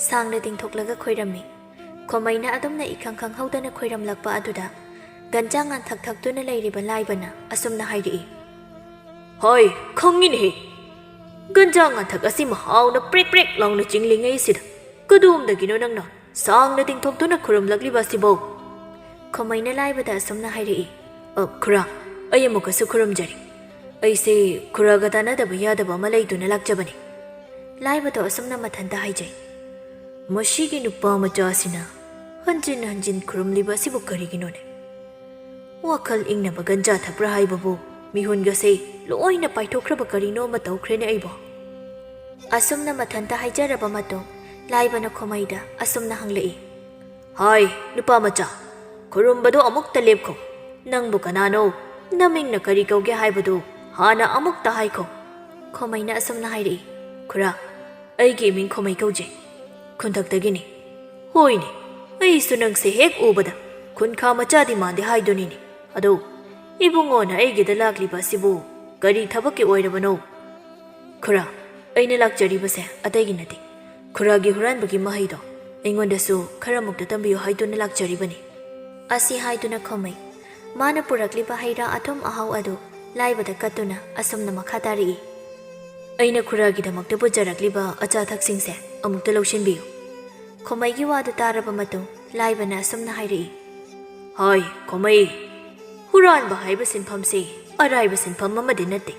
ꯁꯥꯡꯅ ꯇꯤꯡꯊꯣꯛꯂꯒ ꯈꯣꯏꯔꯝꯃꯤ꯫ ꯈꯣꯃꯩꯅ ꯑꯗꯨꯝꯅ ꯏꯈꯪ ꯈꯪꯍꯧꯗꯅ ꯈꯣꯏꯔꯝꯂꯛꯄ ꯑꯗꯨꯗ ꯒꯟꯖꯥ ꯉꯥꯟꯊꯛ ꯊꯛꯇꯨꯅ ꯂꯩꯔꯤꯕ ꯂꯥꯏꯕꯅ ꯑꯁꯨꯝꯅ ꯍꯥꯏꯔꯛꯏ꯫ "ꯍꯣꯏ, ꯈꯪꯉꯤꯅꯦꯍꯦ꯫ ꯒꯟꯖꯥ ꯉꯥꯟꯊꯛ ꯑꯁꯤꯃ ꯍꯥꯎꯅ ꯄ꯭ꯔꯦꯛ ꯄ꯭ꯔꯦꯛ ꯂꯥꯎꯅ ꯆꯤꯡꯂꯤꯉꯩꯁꯤꯗ ꯀꯗꯣꯝꯗꯒꯤꯅꯣ ꯅꯪꯅ ꯁꯥꯡꯅ ꯇꯤꯡꯊꯣꯛꯇꯨꯅ ꯈꯨꯔꯨꯝꯂꯛꯂꯤꯕ ꯑꯁꯤꯕꯣ?" ꯈꯣꯃꯩꯅ ꯂꯥꯏꯕꯗ ꯑꯁꯨꯝꯅ ꯍꯥꯏꯔꯛꯏ꯫ "ꯑ, ꯈꯨꯔꯥ, ꯑꯩ ꯑꯃꯨꯛꯀꯁꯨ ꯈꯨꯔꯨꯝꯖꯔꯤ꯫ ꯑꯩꯁꯦ ꯈꯨꯔꯥꯒ ꯇꯥꯟꯅꯗꯕ ꯌꯥꯗꯕ ꯑꯃ ꯂꯩꯗꯨꯅ ꯂꯥꯛꯆꯕꯅꯤ"꯫ ꯂꯥꯏꯕꯗꯣ ꯑꯁꯨꯝꯅ ꯃꯊꯟꯇ ꯍꯥꯏꯖꯩ꯫ "ꯃꯁꯤꯒꯤ ꯅꯨꯄꯥ ꯃꯆꯥꯁꯤꯅ ꯍꯟꯖꯤꯟ ꯍꯟꯖꯤꯟ ꯈꯨꯔꯨꯝꯂꯤꯕ ꯑꯁꯤꯕꯨ ꯀꯔꯤꯒꯤꯅꯣꯅꯦ? ꯋꯥꯈꯜ ꯏꯪꯅꯕ ꯒꯟꯖꯥ ꯊꯛꯄ꯭ꯔꯥ ꯍꯥꯏꯕꯕꯨ, ꯃꯤꯍꯨꯟꯒꯁꯦ ꯂꯣꯏꯅ ꯄꯥꯏꯊꯣꯛꯈ꯭ꯔꯕ ꯀꯔꯤꯅꯣ ꯑꯃ ꯇꯧꯈ꯭ꯔꯦꯅꯦ ꯑꯩꯕꯣ"꯫ ꯑꯁꯨꯝꯅ ꯃꯊꯟꯇ ꯍꯥꯏꯖꯔꯕ ꯃꯇꯨꯡ, ꯂꯥꯏꯕꯅ ꯈꯣꯃꯩꯗ ꯑꯁꯨꯝꯅ ꯍꯪꯂꯛꯏ꯫ "ꯍꯥꯏ, ꯅꯨꯄꯥ ꯃꯆꯥ, ꯈꯨꯔꯨꯝꯕꯗꯣ ꯑꯃꯨꯛꯇ ꯂꯦꯞꯈꯣ꯫ ꯅꯪꯕꯨ ꯀꯅꯥꯅꯣ, ꯅꯃꯤꯡꯅ ꯀꯔꯤ ꯀꯧꯒꯦ ꯍꯥꯏꯕꯗꯨ ꯍꯥꯟꯅ ꯑꯃꯨꯛꯇ ꯍꯥꯏꯈꯣ"꯫ ꯈꯣꯃꯩꯅ ꯑꯁꯨꯝꯅ ꯍꯥꯏꯔꯛꯏ꯫ "ꯈꯨꯔꯥ, ꯑꯩꯒꯤ ꯏꯃꯤꯡ ꯈꯣꯃꯩ ꯀꯧꯖꯩ꯫ ꯈꯨꯟꯊꯛꯇꯒꯤꯅꯤ꯫ ꯍꯣꯏꯅꯦ, ꯑꯩꯁꯨ ꯅꯪꯁꯦ ꯍꯦꯛ ꯎꯕꯗ ꯈꯨꯟꯈꯥ ꯃꯆꯥꯗꯤ ꯃꯥꯟꯗꯦ ꯍꯥꯏꯗꯨꯅꯤꯅꯦ꯫ ꯑꯗꯣ ꯏꯕꯨꯡꯉꯣꯅ ꯑꯩꯒꯤꯗ ꯂꯥꯛꯂꯤꯕ ꯑꯁꯤꯕꯨ ꯀꯔꯤ ꯊꯕꯛꯀꯤ ꯑꯣꯏꯔꯕꯅꯣ?" "ꯈꯨꯔꯥ, ꯑꯩꯅ ꯂꯥꯛꯆꯔꯤꯕꯁꯦ ꯑꯇꯩꯒꯤ ꯅꯠꯇꯦ꯫ ꯈꯨꯔꯥꯒꯤ ꯍꯨꯔꯥꯟꯕꯒꯤ ꯃꯍꯩꯗꯣ ꯑꯩꯉꯣꯟꯗꯁꯨ ꯈꯔ ꯃꯨꯛꯇ ꯇꯝꯕꯤꯌꯨ ꯍꯥꯏꯗꯨꯅ ꯂꯥꯛꯆꯔꯤꯕꯅꯤ"꯫ ꯑꯁꯤ ꯍꯥꯏꯗꯨꯅ ꯈꯣꯃꯩ ꯃꯥꯅ ꯄꯨꯔꯛꯂꯤꯕ ꯍꯩ ꯔꯥ ꯑꯊꯨꯝ ꯑꯍꯥꯎ ꯑꯗꯨ ꯂꯥꯏꯕꯗ ꯀꯠꯇꯨꯅ ꯑꯁꯨꯝꯅ ꯃꯈꯥ ꯇꯥꯔꯛꯏ꯫ "ꯑꯩꯅ ꯈꯨꯔꯥꯒꯤꯗꯃꯛꯇ ꯄꯨꯖꯔꯛꯂꯤꯕ ꯑꯆꯥ ꯑꯊꯛꯁꯤꯡꯁꯦ ꯑꯃꯨꯛꯇ ꯂꯧꯁꯤꯟꯕꯤꯌꯨ"꯫ ꯈꯣꯃꯩꯒꯤ ꯋꯥꯗꯨ ꯇꯥꯔꯕ ꯃꯇꯨꯡ ꯂꯥꯏꯕꯅ ꯑꯁꯨꯝꯅ ꯍꯥꯏꯔꯛꯏ꯫ "ꯍꯣꯏ, ꯈꯣꯃꯩ, ꯍꯨꯔꯥꯟꯕ ꯍꯥꯏꯕ ꯁꯤꯟꯐꯝꯁꯤ ꯑꯔꯥꯏꯕ ꯁꯤꯟꯐꯝ ꯑꯃꯗꯤ ꯅꯠꯇꯦ꯫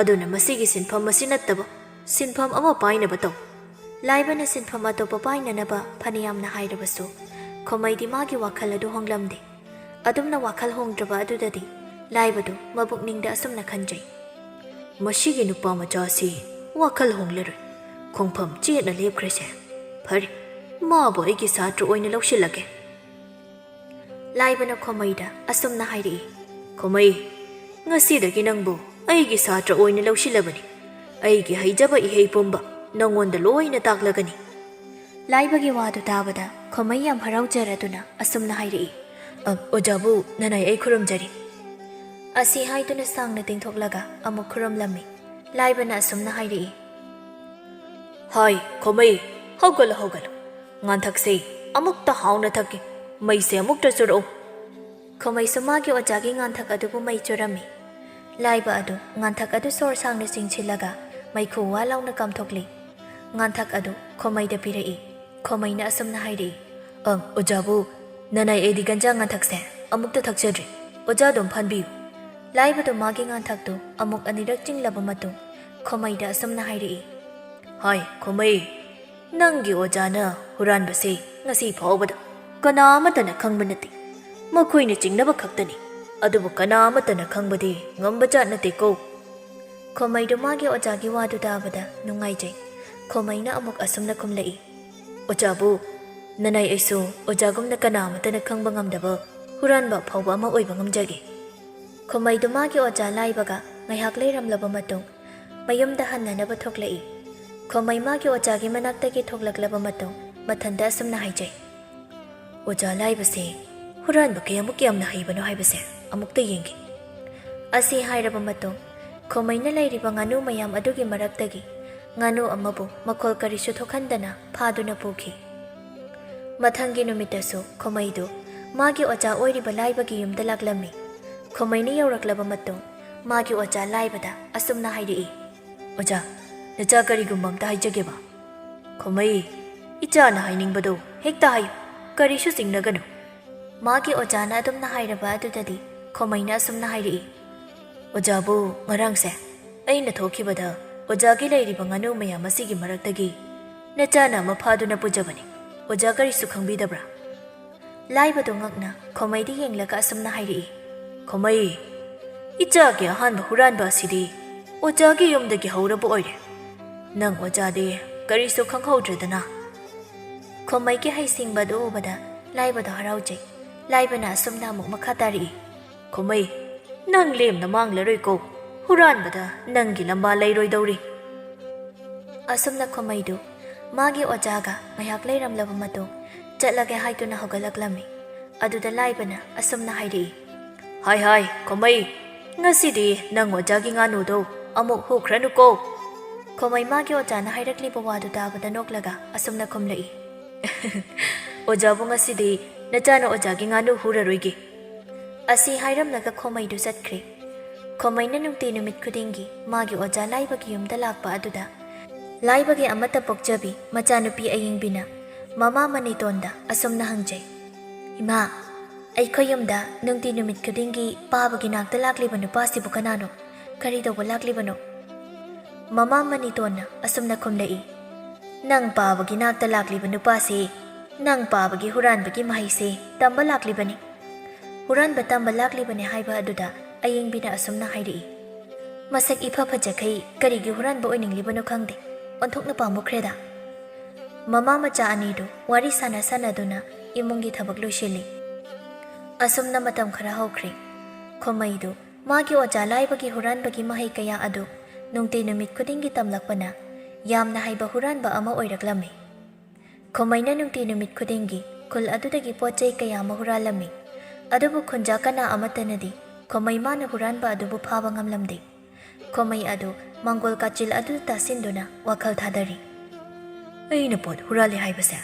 ꯑꯗꯨꯅ ꯃꯁꯤꯒꯤ ꯁꯤꯟꯐꯝ ꯑꯁꯤ ꯅꯠꯇꯕ ꯁꯤꯟꯐꯝ ꯑꯃ ꯄꯥꯏꯅꯕ ꯇꯧ꯫ ꯂꯥꯏꯕꯅ ꯁꯤꯟꯐꯝ ꯑꯇꯣꯞꯄ ꯄꯥꯏꯅꯅꯕ ꯐꯅꯌꯥꯝꯅ ꯍꯥꯏꯔꯕꯁꯨ, ꯈꯣꯃꯩꯗꯤ ꯃꯥꯒꯤ ꯋꯥꯈꯜ ꯑꯗꯨ ꯍꯣꯡꯂꯝꯗꯦ꯫ ꯑꯗꯨꯝꯅ ꯋꯥꯈꯜ ꯍꯣꯡꯗ꯭ꯔꯕ ꯑꯗꯨꯗꯗꯤ ꯂꯥꯏꯕꯗꯨ ꯃꯕꯨꯛꯅꯤꯡꯗ ꯑꯁꯨꯝꯅ ꯈꯟꯖꯩ, "ꯃꯁꯤꯒꯤ ꯅꯨꯄꯥ ꯃꯆꯥꯁꯤ ꯋꯥꯈꯜ ꯍꯣꯡꯂꯔꯣꯏ꯫ ꯈꯣꯡꯐꯝ ꯆꯦꯠꯅ ꯂꯦꯞꯈ꯭ꯔꯦꯁꯦ꯫ ꯐꯔꯦ, ꯃꯥꯕꯨ ꯑꯩꯒꯤ ꯁꯥꯇ꯭ꯔ ꯑꯣꯏꯅ ꯂꯧꯁꯤꯜꯂꯒꯦ"꯫ ꯂꯥꯏꯕꯅ ꯈꯣꯃꯩꯗ ꯑꯁꯨꯝꯅ ꯍꯥꯏꯔꯛꯏ, "ꯈꯣꯃꯩ, ꯉꯁꯤꯗꯒꯤ ꯅꯪꯕꯨ ꯑꯩꯒꯤ ꯁꯥꯇ꯭ꯔ ꯑꯣꯏꯅ ꯂꯧꯁꯤꯜꯂꯕꯅꯤ꯫ ꯑꯩꯒꯤ ꯍꯩꯖꯕ ꯏꯍꯩ ꯄꯨꯝꯕ ꯅꯪꯉꯣꯟꯗ ꯂꯣꯏꯅ ꯇꯥꯛꯂꯒꯅꯤ"꯫ ꯂꯥꯏꯕꯒꯤ ꯋꯥꯗꯨ ꯇꯥꯕꯗ ꯈꯣꯃꯩ ꯌꯥꯝ ꯍꯔꯥꯎꯖꯔꯗꯨꯅ ꯑꯁꯨꯝꯅ ꯍꯥꯏꯔꯛꯏ, "ꯑ, ꯑꯣꯖꯥꯕꯨ, ꯅꯅꯥꯏ ꯑꯩ ꯈꯨꯔꯨꯝꯖꯔꯤ"꯫ ꯑꯁꯤ ꯍꯥꯏꯗꯨꯅ ꯁꯥꯡꯅ ꯇꯤꯡꯊꯣꯛꯂꯒ ꯑꯃꯨꯛ ꯈꯨꯔꯨꯝꯂꯝꯃꯤ꯫ ꯂꯥꯏꯕꯅ ꯑꯁꯨꯝꯅ ꯍꯥꯏꯔꯛꯏ, "ꯍꯥꯏ, ꯈꯣꯃꯩ, ꯍꯧꯒꯠꯂꯣ, ꯍꯧꯒꯠꯂꯣ꯫ ꯉꯥꯟꯊꯛꯁꯦ ꯑꯃꯨꯛꯇ ꯍꯥꯎꯅ ꯊꯛꯀꯦ꯫ ꯃꯩꯁꯦ ꯑꯃꯨꯛꯇ ꯆꯨꯔꯛꯎ"꯫ ꯈꯣꯃꯩꯁꯨ ꯃꯥꯒꯤ ꯑꯣꯖꯥꯒꯤ ꯉꯥꯟꯊꯛ ꯑꯗꯨꯕꯨ ꯃꯩ ꯆꯨꯔꯝꯃꯤ꯫ ꯂꯥꯏꯕ ꯑꯗꯨ ꯉꯥꯟꯊꯛ ꯑꯗꯨ ꯁꯣꯔ ꯁꯥꯡꯅ ꯆꯤꯡꯁꯤꯜꯂꯒ ꯃꯩꯈꯨ ꯋꯥ ꯂꯥꯎꯅ ꯀꯥꯝꯊꯣꯛꯂꯤ꯫ ꯉꯥꯟꯊꯛ ꯑꯗꯨ ꯈꯣꯃꯩꯗ ꯄꯤꯔꯛꯏ꯫ ꯈꯣꯃꯩꯅ ꯑꯁꯨꯝꯅ ꯍꯥꯏꯔꯛꯏ, "ꯑꯪ, ꯑꯣꯖꯥꯕꯨ, ꯅꯅꯥꯏ ꯑꯩꯗꯤ ꯒꯟꯖꯥ ꯉꯥꯟꯊꯛꯁꯦ ꯑꯃꯨꯛꯇ ꯊꯛꯆꯗ꯭ꯔꯤ꯫ ꯑꯣꯖꯥ ꯑꯗꯨꯝ ꯐꯝꯕꯤꯌꯨ"꯫ ꯂꯥꯏꯕꯗꯨ ꯃꯥꯒꯤ ꯉꯥꯟꯊꯛꯇꯨ ꯑꯃꯨꯛ ꯑꯅꯤꯔꯛ ꯆꯤꯡꯂꯕ ꯃꯇꯨꯡ, ꯈꯣꯃꯩꯗ ꯑꯁꯨꯝꯅ ꯍꯥꯏꯔꯛꯏ, "ꯍꯥꯏ, ꯈꯣꯃꯩ, ꯅꯪꯒꯤ ꯑꯣꯖꯥꯅ ꯍꯨꯔꯥꯟꯕꯁꯤ ꯉꯁꯤ ꯐꯥꯎꯕꯗ ꯀꯅꯥ ꯑꯃꯠꯇꯅ ꯈꯪꯕ ꯅꯠꯇꯦ꯫ ꯃꯈꯣꯏꯅ ꯆꯤꯡꯅꯕ ꯈꯛꯇꯅꯤ꯫ ꯑꯗꯨꯕꯨ ꯀꯅꯥ ꯑꯃꯠꯇꯅ ꯈꯪꯕꯗꯤ ꯉꯝꯕꯖꯥꯠ ꯅꯠꯇꯦꯀꯣ"꯫ ꯈꯣꯃꯩꯗꯨ ꯃꯥꯒꯤ ꯑꯣꯖꯥꯒꯤ ꯋꯥꯗꯨ ꯇꯥꯕꯗ ꯅꯨꯡꯉꯥꯏꯖꯩ꯫ ꯈꯣꯃꯩꯅ ꯑꯃꯨꯛ ꯑꯁꯨꯝꯅ ꯈꯨꯝꯂꯛꯏ, "ꯑꯣꯖꯥꯕꯨ, ꯅꯅꯥꯏ ꯑꯩꯁꯨ ꯑꯣꯖꯥꯒꯨꯝꯅ ꯀꯅꯥ ꯑꯃꯠꯇꯅ ꯈꯪꯕ ꯉꯝꯗꯕ ꯍꯨꯔꯥꯟꯕ ꯑꯐꯥꯎꯕ ꯑꯃ ꯑꯣꯏꯕ ꯉꯝꯖꯒꯦ"꯫ ꯈꯣꯃꯩꯗꯨ ꯃꯥꯒꯤ ꯑꯣꯖꯥ ꯂꯥꯏꯕꯒ ꯉꯥꯏꯍꯥꯛ ꯂꯩꯔꯝꯂꯕ ꯃꯇꯨꯡ, ꯃꯌꯨꯝꯗ ꯍꯟꯅꯅꯕ ꯊꯣꯛꯂꯛꯏ꯫ ꯈꯣꯃꯩ ꯃꯥꯒꯤ ꯑꯣꯖꯥꯒꯤ ꯃꯅꯥꯛꯇꯒꯤ ꯊꯣꯛꯂꯛꯂꯕ ꯃꯇꯨꯡ, ꯃꯊꯟꯇ ꯑꯁꯨꯝꯅ ꯍꯥꯏꯖꯩ, "ꯑꯣꯖꯥ ꯂꯥꯏꯕꯁꯦ ꯍꯨꯔꯥꯟꯕ ꯀꯌꯥꯃꯨꯛ ꯌꯥꯝꯅ ꯍꯩꯕꯅꯣ ꯍꯥꯏꯕꯁꯦ ꯑꯃꯨꯛꯇ ꯌꯦꯡꯒꯦ"꯫ ꯑꯁꯤ ꯍꯥꯏꯔꯕ ꯃꯇꯨꯡ, ꯈꯣꯃꯩꯅ ꯂꯩꯔꯤꯕ ꯉꯥꯅꯨ ꯃꯌꯥꯝ ꯑꯗꯨꯒꯤ ꯃꯔꯛꯇꯒꯤ ꯉꯥꯅꯨ ꯑꯃꯕꯨ ꯃꯈꯣꯜ ꯀꯔꯤꯁꯨ ꯊꯣꯛꯍꯟꯗꯅ ꯐꯥꯗꯨꯅ ꯄꯨꯈꯤ꯫ ꯃꯊꯪꯒꯤ ꯅꯨꯃꯤꯠꯇꯁꯨ ꯈꯣꯃꯩꯗꯨ ꯃꯥꯒꯤ ꯑꯣꯖꯥ ꯑꯣꯏꯔꯤꯕ ꯂꯥꯏꯕꯒꯤ ꯌꯨꯝꯗ ꯂꯥꯛꯂꯝꯃꯤ꯫ ꯈꯣꯃꯩꯅ ꯌꯧꯔꯛꯂꯕ ꯃꯇꯨꯡ, ꯃꯥꯒꯤ ꯑꯣꯖꯥ ꯂꯥꯏꯕꯗ ꯑꯁꯨꯝꯅ ꯍꯥꯏꯔꯛꯏ, "ꯑꯣꯖꯥ, ꯅꯆꯥ ꯀꯔꯤꯒꯨꯝꯕ ꯑꯝꯇ ꯍꯥꯏꯖꯒꯦꯕ"꯫ "ꯈꯣꯃꯩ, ꯏꯆꯥꯅ ꯍꯥꯏꯅꯤꯡꯕꯗꯣ ꯍꯦꯛꯇ ꯍꯥꯏꯌꯨ, ꯀꯔꯤꯁꯨ ꯆꯤꯡꯅꯒꯅꯨ"꯫ ꯃꯥꯒꯤ ꯑꯣꯖꯥꯅ ꯑꯗꯨꯝꯅ ꯍꯥꯏꯔꯕ ꯑꯗꯨꯗꯗꯤ ꯈꯣꯃꯩꯅ ꯑꯁꯨꯝꯅ ꯍꯥꯏꯔꯛꯏ, "ꯑꯣꯖꯥꯕꯨ, ꯉꯔꯥꯡꯁꯦ ꯑꯩꯅ ꯊꯣꯛꯈꯤꯕꯗ ꯑꯣꯖꯥꯒꯤ ꯂꯩꯔꯤꯕ ꯉꯥꯅꯨ ꯃꯌꯥꯝ ꯑꯁꯤꯒꯤ ꯃꯔꯛꯇꯒꯤ ꯅꯆꯥꯅ ꯑꯃ ꯐꯥꯗꯨꯅ ꯄꯨꯖꯕꯅꯤ꯫ ꯑꯣꯖꯥ ꯀꯔꯤꯁꯨ ꯈꯪꯕꯤꯗꯕ꯭ꯔꯥ? ꯂꯥꯏꯕꯗꯨ ꯉꯛꯅ ꯈꯣꯃꯩꯗ ꯌꯦꯡꯂꯒ ꯑꯁꯨꯝꯅ ꯍꯥꯏꯔꯛꯏ꯫ ꯈꯣꯃꯩ, ꯏꯆꯥꯒꯤ ꯑꯍꯥꯟꯕ ꯍꯨꯔꯥꯟꯕ ꯑꯁꯤꯗꯤ ꯑꯣꯖꯥꯒꯤ ꯌꯨꯝꯗꯒꯤ ꯍꯧꯔꯕ ꯑꯣꯏꯔꯦ꯫ ꯅꯪ ꯑꯣꯖꯥꯗꯤ ꯀꯔꯤꯁꯨ ꯈꯪꯍꯧꯗ꯭ꯔꯦꯗꯅ꯫ ꯈꯣꯃꯩꯒꯤ ꯍꯩꯁꯤꯡꯕ ꯑꯗꯨ ꯎꯕꯗ ꯂꯥꯏꯕꯗꯣ ꯍꯔꯥꯎꯖꯩ꯫ ꯂꯥꯏꯕꯅ ꯑꯁꯨꯝꯅ ꯑꯃꯨꯛ ꯃꯈꯥ ꯇꯥꯔꯛꯏ꯫ ꯈꯣꯃꯩ, ꯅꯪ ꯂꯦꯝꯅ ꯃꯥꯡꯂꯔꯣꯏꯀꯣ꯫ ꯍꯨꯔꯥꯟꯕꯗ ꯅꯪꯒꯤ ꯂꯝꯕꯥ ꯂꯩꯔꯣꯏꯗꯧꯔꯤ꯫ ꯑꯁꯨꯝꯅ ꯈꯣꯃꯩꯗꯨ ꯃꯥꯒꯤ ꯑꯣꯖꯥꯒ ꯉꯥꯏꯍꯥꯛ ꯂꯩꯔꯝꯂꯕ ꯃꯇꯨꯡ ꯆꯠꯂꯒꯦ ꯍꯥꯏꯗꯨꯅ ꯍꯧꯒꯠꯂꯛꯂꯝꯃꯤ꯫ ꯑꯗꯨꯗ ꯂꯥꯏꯕꯅ ꯑꯁꯨꯝꯅ ꯍꯥꯏꯔꯛꯏ꯫ ꯍꯥꯏ ꯍꯥꯏ, ꯈꯣꯃꯩ, ꯉꯁꯤꯗꯤ ꯅꯪ ꯑꯣꯖꯥꯒꯤ ꯉꯥꯅꯨꯗꯣ ꯑꯃꯨꯛ ꯍꯨꯈ꯭ꯔꯅꯨꯀꯣ꯫ ꯈꯣꯃꯩ ꯃꯥꯒꯤ ꯑꯣꯖꯥꯅ ꯍꯥꯏꯔꯛꯂꯤꯕ ꯋꯥꯗꯨ ꯇꯥꯕꯗ ꯅꯣꯛꯂꯒ ꯑꯁꯨꯝꯅ ꯈꯨꯝꯂꯛꯏ꯫ ꯑꯣꯖꯥꯕꯨ ꯉꯁꯤꯗꯤ ꯅꯆꯥꯅ ꯑꯣꯖꯥꯒꯤ ꯉꯥꯅꯨ ꯍꯨꯔꯔꯣꯏꯒꯦ꯫ ꯑꯁꯤ ꯍꯥꯏꯔꯝꯂꯒ ꯈꯣꯃꯩꯗꯨ ꯆꯠꯈ꯭ꯔꯦ꯫ ꯈꯣꯃꯩꯅ ꯅꯨꯡꯇꯤ ꯅꯨꯃꯤꯠ ꯈꯨꯗꯤꯡꯒꯤ ꯃꯥꯒꯤ ꯑꯣꯖꯥ ꯂꯥꯏꯕꯒꯤ ꯌꯨꯝꯗ ꯂꯥꯛꯄ ꯑꯗꯨꯗ ꯂꯥꯏꯕꯒꯤ ꯑꯃꯠꯇ ꯄꯣꯛꯆꯕꯤ ꯃꯆꯥꯅꯨꯄꯤ ꯑꯌꯤꯡꯕꯤꯅ ꯃꯃꯥ ꯃꯅꯤꯇꯣꯟꯗ ꯑꯁꯨꯝꯅ ꯍꯪꯖꯩ꯫ ꯏꯃꯥ, ꯑꯩꯈꯣꯏ ꯌꯨꯝꯗ ꯅꯨꯡꯇꯤ ꯅꯨꯃꯤꯠ ꯈꯨꯗꯤꯡꯒꯤ ꯄꯥꯕꯒꯤ ꯅꯥꯛꯇ ꯂꯥꯛꯂꯤꯕ ꯅꯨꯄꯥꯁꯤꯕꯨ ꯀꯅꯥꯅꯣ? ꯀꯔꯤ ꯇꯧꯕ ꯂꯥꯛꯂꯤꯕꯅꯣ? ꯃꯃꯥ ꯃꯅꯤꯇꯣꯟꯅ ꯑꯁꯨꯝꯅ ꯈꯨꯝꯂꯛꯏ꯫ ꯅꯪ ꯄꯥꯕꯒꯤ ꯅꯥꯛꯇ ꯂꯥꯛꯂꯤꯕ ꯅꯨꯄꯥꯁꯤ ꯅꯪ ꯄꯥꯕꯒꯤ ꯍꯨꯔꯥꯟꯕꯒꯤ ꯃꯍꯩꯁꯦ ꯇꯝꯕ ꯂꯥꯛꯂꯤꯕꯅꯤ꯫ ꯍꯨꯔꯥꯟꯕ ꯇꯝꯕ ꯂꯥꯛꯂꯤꯕꯅꯤ ꯍꯥꯏꯕ ꯑꯗꯨꯗ ꯑꯌꯤꯡꯕꯤꯅ ꯑꯁꯨꯝꯅ ꯍꯥꯏꯔꯛꯏ꯫ ꯃꯁꯛ ꯏꯐ ꯐꯖꯈꯩ ꯀꯔꯤꯒꯤ ꯍꯨꯔꯥꯟꯕ ꯑꯣꯏꯅꯤꯡꯂꯤꯕꯅꯣ ꯈꯪꯗꯦ꯫ ꯑꯣꯟꯊꯣꯛꯅ ꯄꯥꯝꯃꯨꯈ꯭ꯔꯦꯗ꯫ ꯃꯃꯥ ꯃꯆꯥ ꯑꯅꯤꯗꯨ ꯋꯥꯔꯤ ꯁꯥꯟꯅ ꯁꯥꯟꯅꯗꯨꯅ ꯏꯃꯨꯡꯒꯤ ꯊꯕꯛ ꯂꯣꯏꯁꯤꯜꯂꯤ꯫ ꯑꯁꯨꯝꯅ ꯃꯇꯝ ꯈꯔ ꯍꯧꯈ꯭ꯔꯦ꯫ ꯈꯣꯃꯩꯗꯨ ꯃꯥꯒꯤ ꯑꯣꯖꯥ ꯂꯥꯏꯕꯒꯤ ꯍꯨꯔꯥꯟꯕꯒꯤ ꯃꯍꯩ ꯀꯌꯥ ꯑꯗꯨ ꯅꯨꯡꯇꯤ ꯅꯨꯃꯤꯠ ꯈꯨꯗꯤꯡꯒꯤ ꯇꯝꯂꯛꯄꯅ ꯌꯥꯝꯅ ꯍꯩꯕ ꯍꯨꯔꯥꯟꯕ ꯑꯃ ꯑꯣꯏꯔꯛꯂꯝꯃꯤ꯫ ꯈꯣꯃꯩꯅ ꯅꯨꯡꯇꯤ ꯅꯨꯃꯤꯠ ꯈꯨꯗꯤꯡꯒꯤ ꯈꯨꯜ ꯑꯗꯨꯗꯒꯤ ꯄꯣꯠ ꯆꯩ ꯀꯌꯥ ꯑꯃ ꯍꯨꯔꯥꯜꯂꯝꯃꯤ꯫ ꯑꯗꯨꯕꯨ ꯈꯨꯟꯖꯥ ꯀꯅꯥ ꯑꯃꯠꯇꯅꯗꯤ ꯈꯣꯃꯩ ꯃꯥꯅ ꯍꯨꯔꯥꯟꯕ ꯑꯗꯨꯕꯨ ꯐꯥꯕ ꯉꯝꯂꯝꯗꯦ꯫ ꯈꯣꯃꯩ ꯑꯗꯨ ꯃꯪꯒꯣꯜ ꯀꯥꯆꯤꯜ ꯑꯗꯨꯗ ꯇꯥꯁꯤꯟꯗꯨꯅ ꯋꯥꯈꯜ ꯊꯥꯗꯔꯤ꯫ ꯑꯩꯅ ꯄꯣꯠ ꯍꯨꯔꯥꯜꯂꯦ ꯍꯥꯏꯕꯁꯦ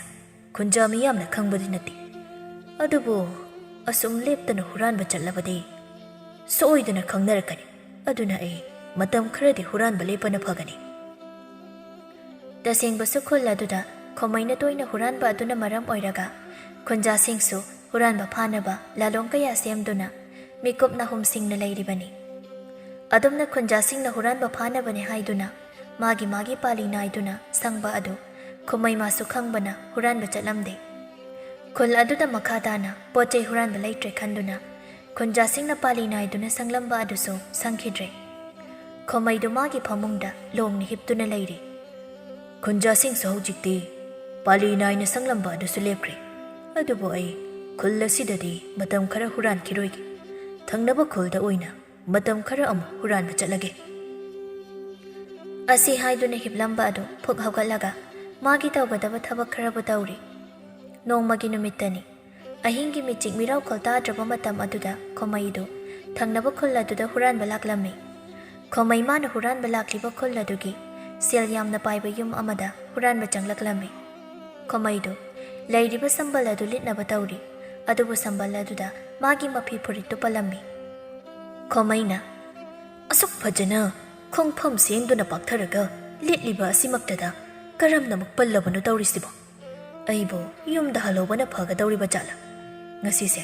ꯈꯨꯟꯖꯥ ꯃꯤꯌꯥꯝꯅ ꯈꯪꯕꯗꯤ ꯅꯠꯇꯦ꯫ ꯑꯗꯨꯕꯨ ꯑꯁꯨꯝ ꯂꯦꯞꯇꯅ ꯍꯨꯔꯥꯟꯕ ꯆꯠꯂꯕꯗꯤ ꯁꯣꯏꯗꯅ ꯈꯪꯅꯔꯛꯀꯅꯤ꯫ ꯑꯗꯨꯅ ꯑꯩ ꯃꯇꯝ ꯈꯔꯗꯤ ꯍꯨꯔꯥꯟꯕ ꯂꯦꯞꯄꯅ ꯐꯒꯅꯤ꯫ ꯇꯁꯦꯡꯕꯁꯨ ꯈꯨꯜ ꯑꯗꯨꯗ ꯈꯣꯃꯩꯅ ꯇꯣꯏꯅ ꯍꯨꯔꯥꯟꯕ ꯑꯗꯨꯅ ꯃꯔꯝ ꯑꯣꯏꯔꯒ ꯈꯨꯟꯖꯥꯁꯤꯡꯁꯨ ꯍꯨꯔꯥꯟꯕ ꯐꯥꯅꯕ ꯂꯥꯂꯣꯡ ꯀꯌꯥ ꯁꯦꯝꯗꯨꯅ ꯃꯤꯀꯨꯞ ꯅꯥꯍꯨꯝꯁꯤꯡꯅ ꯂꯩꯔꯤꯕꯅꯤ꯫ ꯑꯗꯨꯝꯅ ꯈꯨꯟꯖꯥꯁꯤꯡꯅ ꯍꯨꯔꯥꯟꯕ ꯐꯥꯅꯕꯅꯤ ꯍꯥꯏꯗꯨꯅ ꯃꯥꯒꯤ ꯃꯥꯒꯤ ꯄꯥꯂꯤ ꯅꯥꯏꯗꯨꯅ ꯁꯪꯕ ꯑꯗꯨ ꯈꯣꯃꯩ ꯃꯥꯁꯨ ꯈꯪꯕꯅ ꯍꯨꯔꯥꯟꯕ ꯆꯠꯂꯝꯗꯦ꯫ ꯈꯨꯜ ꯑꯗꯨꯗ ꯃꯈꯥ ꯇꯥꯅ ꯄꯣꯠ ꯆꯩ ꯍꯨꯔꯥꯟꯕ ꯂꯩꯇ꯭ꯔꯦ ꯈꯟꯗꯨꯅ ꯈꯨꯟꯖꯥꯁꯤꯡꯅ ꯄꯥꯂꯤ ꯅꯥꯏꯗꯨꯅ ꯁꯪꯂꯝꯕ ꯑꯗꯨꯁꯨ ꯁꯪꯈꯤꯗ꯭ꯔꯦ꯫ ꯈꯣꯃꯩꯗꯨ ꯃꯥꯒꯤ ꯐꯃꯨꯡꯗ ꯂꯣꯡꯅ ꯍꯤꯞꯇꯨꯅ ꯂꯩꯔꯤ꯫ ꯈꯨꯟꯖꯥꯁꯤꯡꯁꯨ ꯍꯧꯖꯤꯛꯇꯤ ꯄꯥꯂꯤ ꯅꯥꯏꯅ ꯁꯪꯂꯝꯕ ꯑꯗꯨꯁꯨ ꯂꯦꯞꯈ꯭ꯔꯦ꯫ ꯑꯗꯨꯕꯨ ꯑꯩ ꯈꯨꯜ ꯑꯁꯤꯗꯗꯤ ꯃꯇꯝ ꯈꯔ ꯍꯨꯔꯥꯟꯈꯤꯔꯣꯏꯒꯦ꯫ ꯊꯪꯅꯕ ꯈꯨꯜꯗ ꯑꯣꯏꯅ ꯃꯇꯝ ꯈꯔ ꯑꯃꯨꯛ ꯍꯨꯔꯥꯟꯕ ꯆꯠꯂꯒꯦ꯫ ꯑꯁꯤ ꯍꯥꯏꯗꯨꯅ ꯍꯤꯞꯂꯝꯕ ꯑꯗꯨ ꯐꯨꯛ ꯍꯧꯒꯠꯂꯒ ꯃꯥꯒꯤ ꯇꯧꯒꯗꯕ ꯊꯕꯛ ꯈꯔꯕꯨ ꯇꯧꯔꯤ꯫ ꯅꯣꯡꯃꯒꯤ ꯅꯨꯃꯤꯠꯇꯅꯤ꯫ ꯑꯍꯤꯡꯒꯤ ꯃꯤꯆꯤꯛ ꯃꯤꯔꯥꯎꯈꯣꯜ ꯇꯥꯗ꯭ꯔꯕ ꯃꯇꯝ ꯑꯗꯨꯗ ꯈꯣꯃꯩꯗꯨ ꯊꯪꯅꯕ ꯈꯨꯜ ꯑꯗꯨꯗ ꯍꯨꯔꯥꯟꯕ ꯂꯥꯛꯂꯝꯃꯤ꯫ ꯈꯣꯃꯩ ꯃꯥꯅ ꯍꯨꯔꯥꯟꯕ ꯂꯥꯛꯂꯤꯕ ꯈꯨꯜ ꯑꯗꯨꯒꯤ ꯁꯦꯜ ꯌꯥꯝꯅ ꯄꯥꯏꯕ ꯌꯨꯝ ꯑꯃꯗ ꯍꯨꯔꯥꯟꯕ ꯆꯪꯂꯛꯂꯝꯃꯤ꯫ ꯈꯣꯃꯩꯗꯨ ꯂꯩꯔꯤꯕ ꯁꯝꯕꯜ ꯑꯗꯨ ꯂꯤꯠꯅꯕ ꯇꯧꯔꯤ, ꯑꯗꯨꯕꯨ ꯁꯝꯕꯜ ꯑꯗꯨꯗ ꯃꯥꯒꯤ ꯃꯐꯤ ꯐꯨꯔꯤꯠꯇꯨ ꯄꯜꯂꯝꯃꯤ꯫ ꯈꯣꯃꯩꯅ, "ꯑꯁꯨꯛ ꯐꯖꯅ ꯈꯣꯡꯐꯝ ꯁꯦꯝꯗꯨꯅ ꯄꯥꯛꯊꯔꯒ ꯂꯤꯠꯂꯤꯕ ꯑꯁꯤꯃꯛꯇꯗ ꯀꯔꯝꯅ ꯑꯃꯨꯛ ꯄꯜꯂꯕꯅꯣ ꯇꯧꯔꯤꯁꯤꯕꯣ? ꯑꯩꯕꯨ ꯌꯨꯝꯗ ꯍꯜꯍꯧꯕꯅ ꯐꯒꯗꯧꯔꯤꯕ ꯖꯥꯠꯂ? ꯉꯁꯤꯁꯦ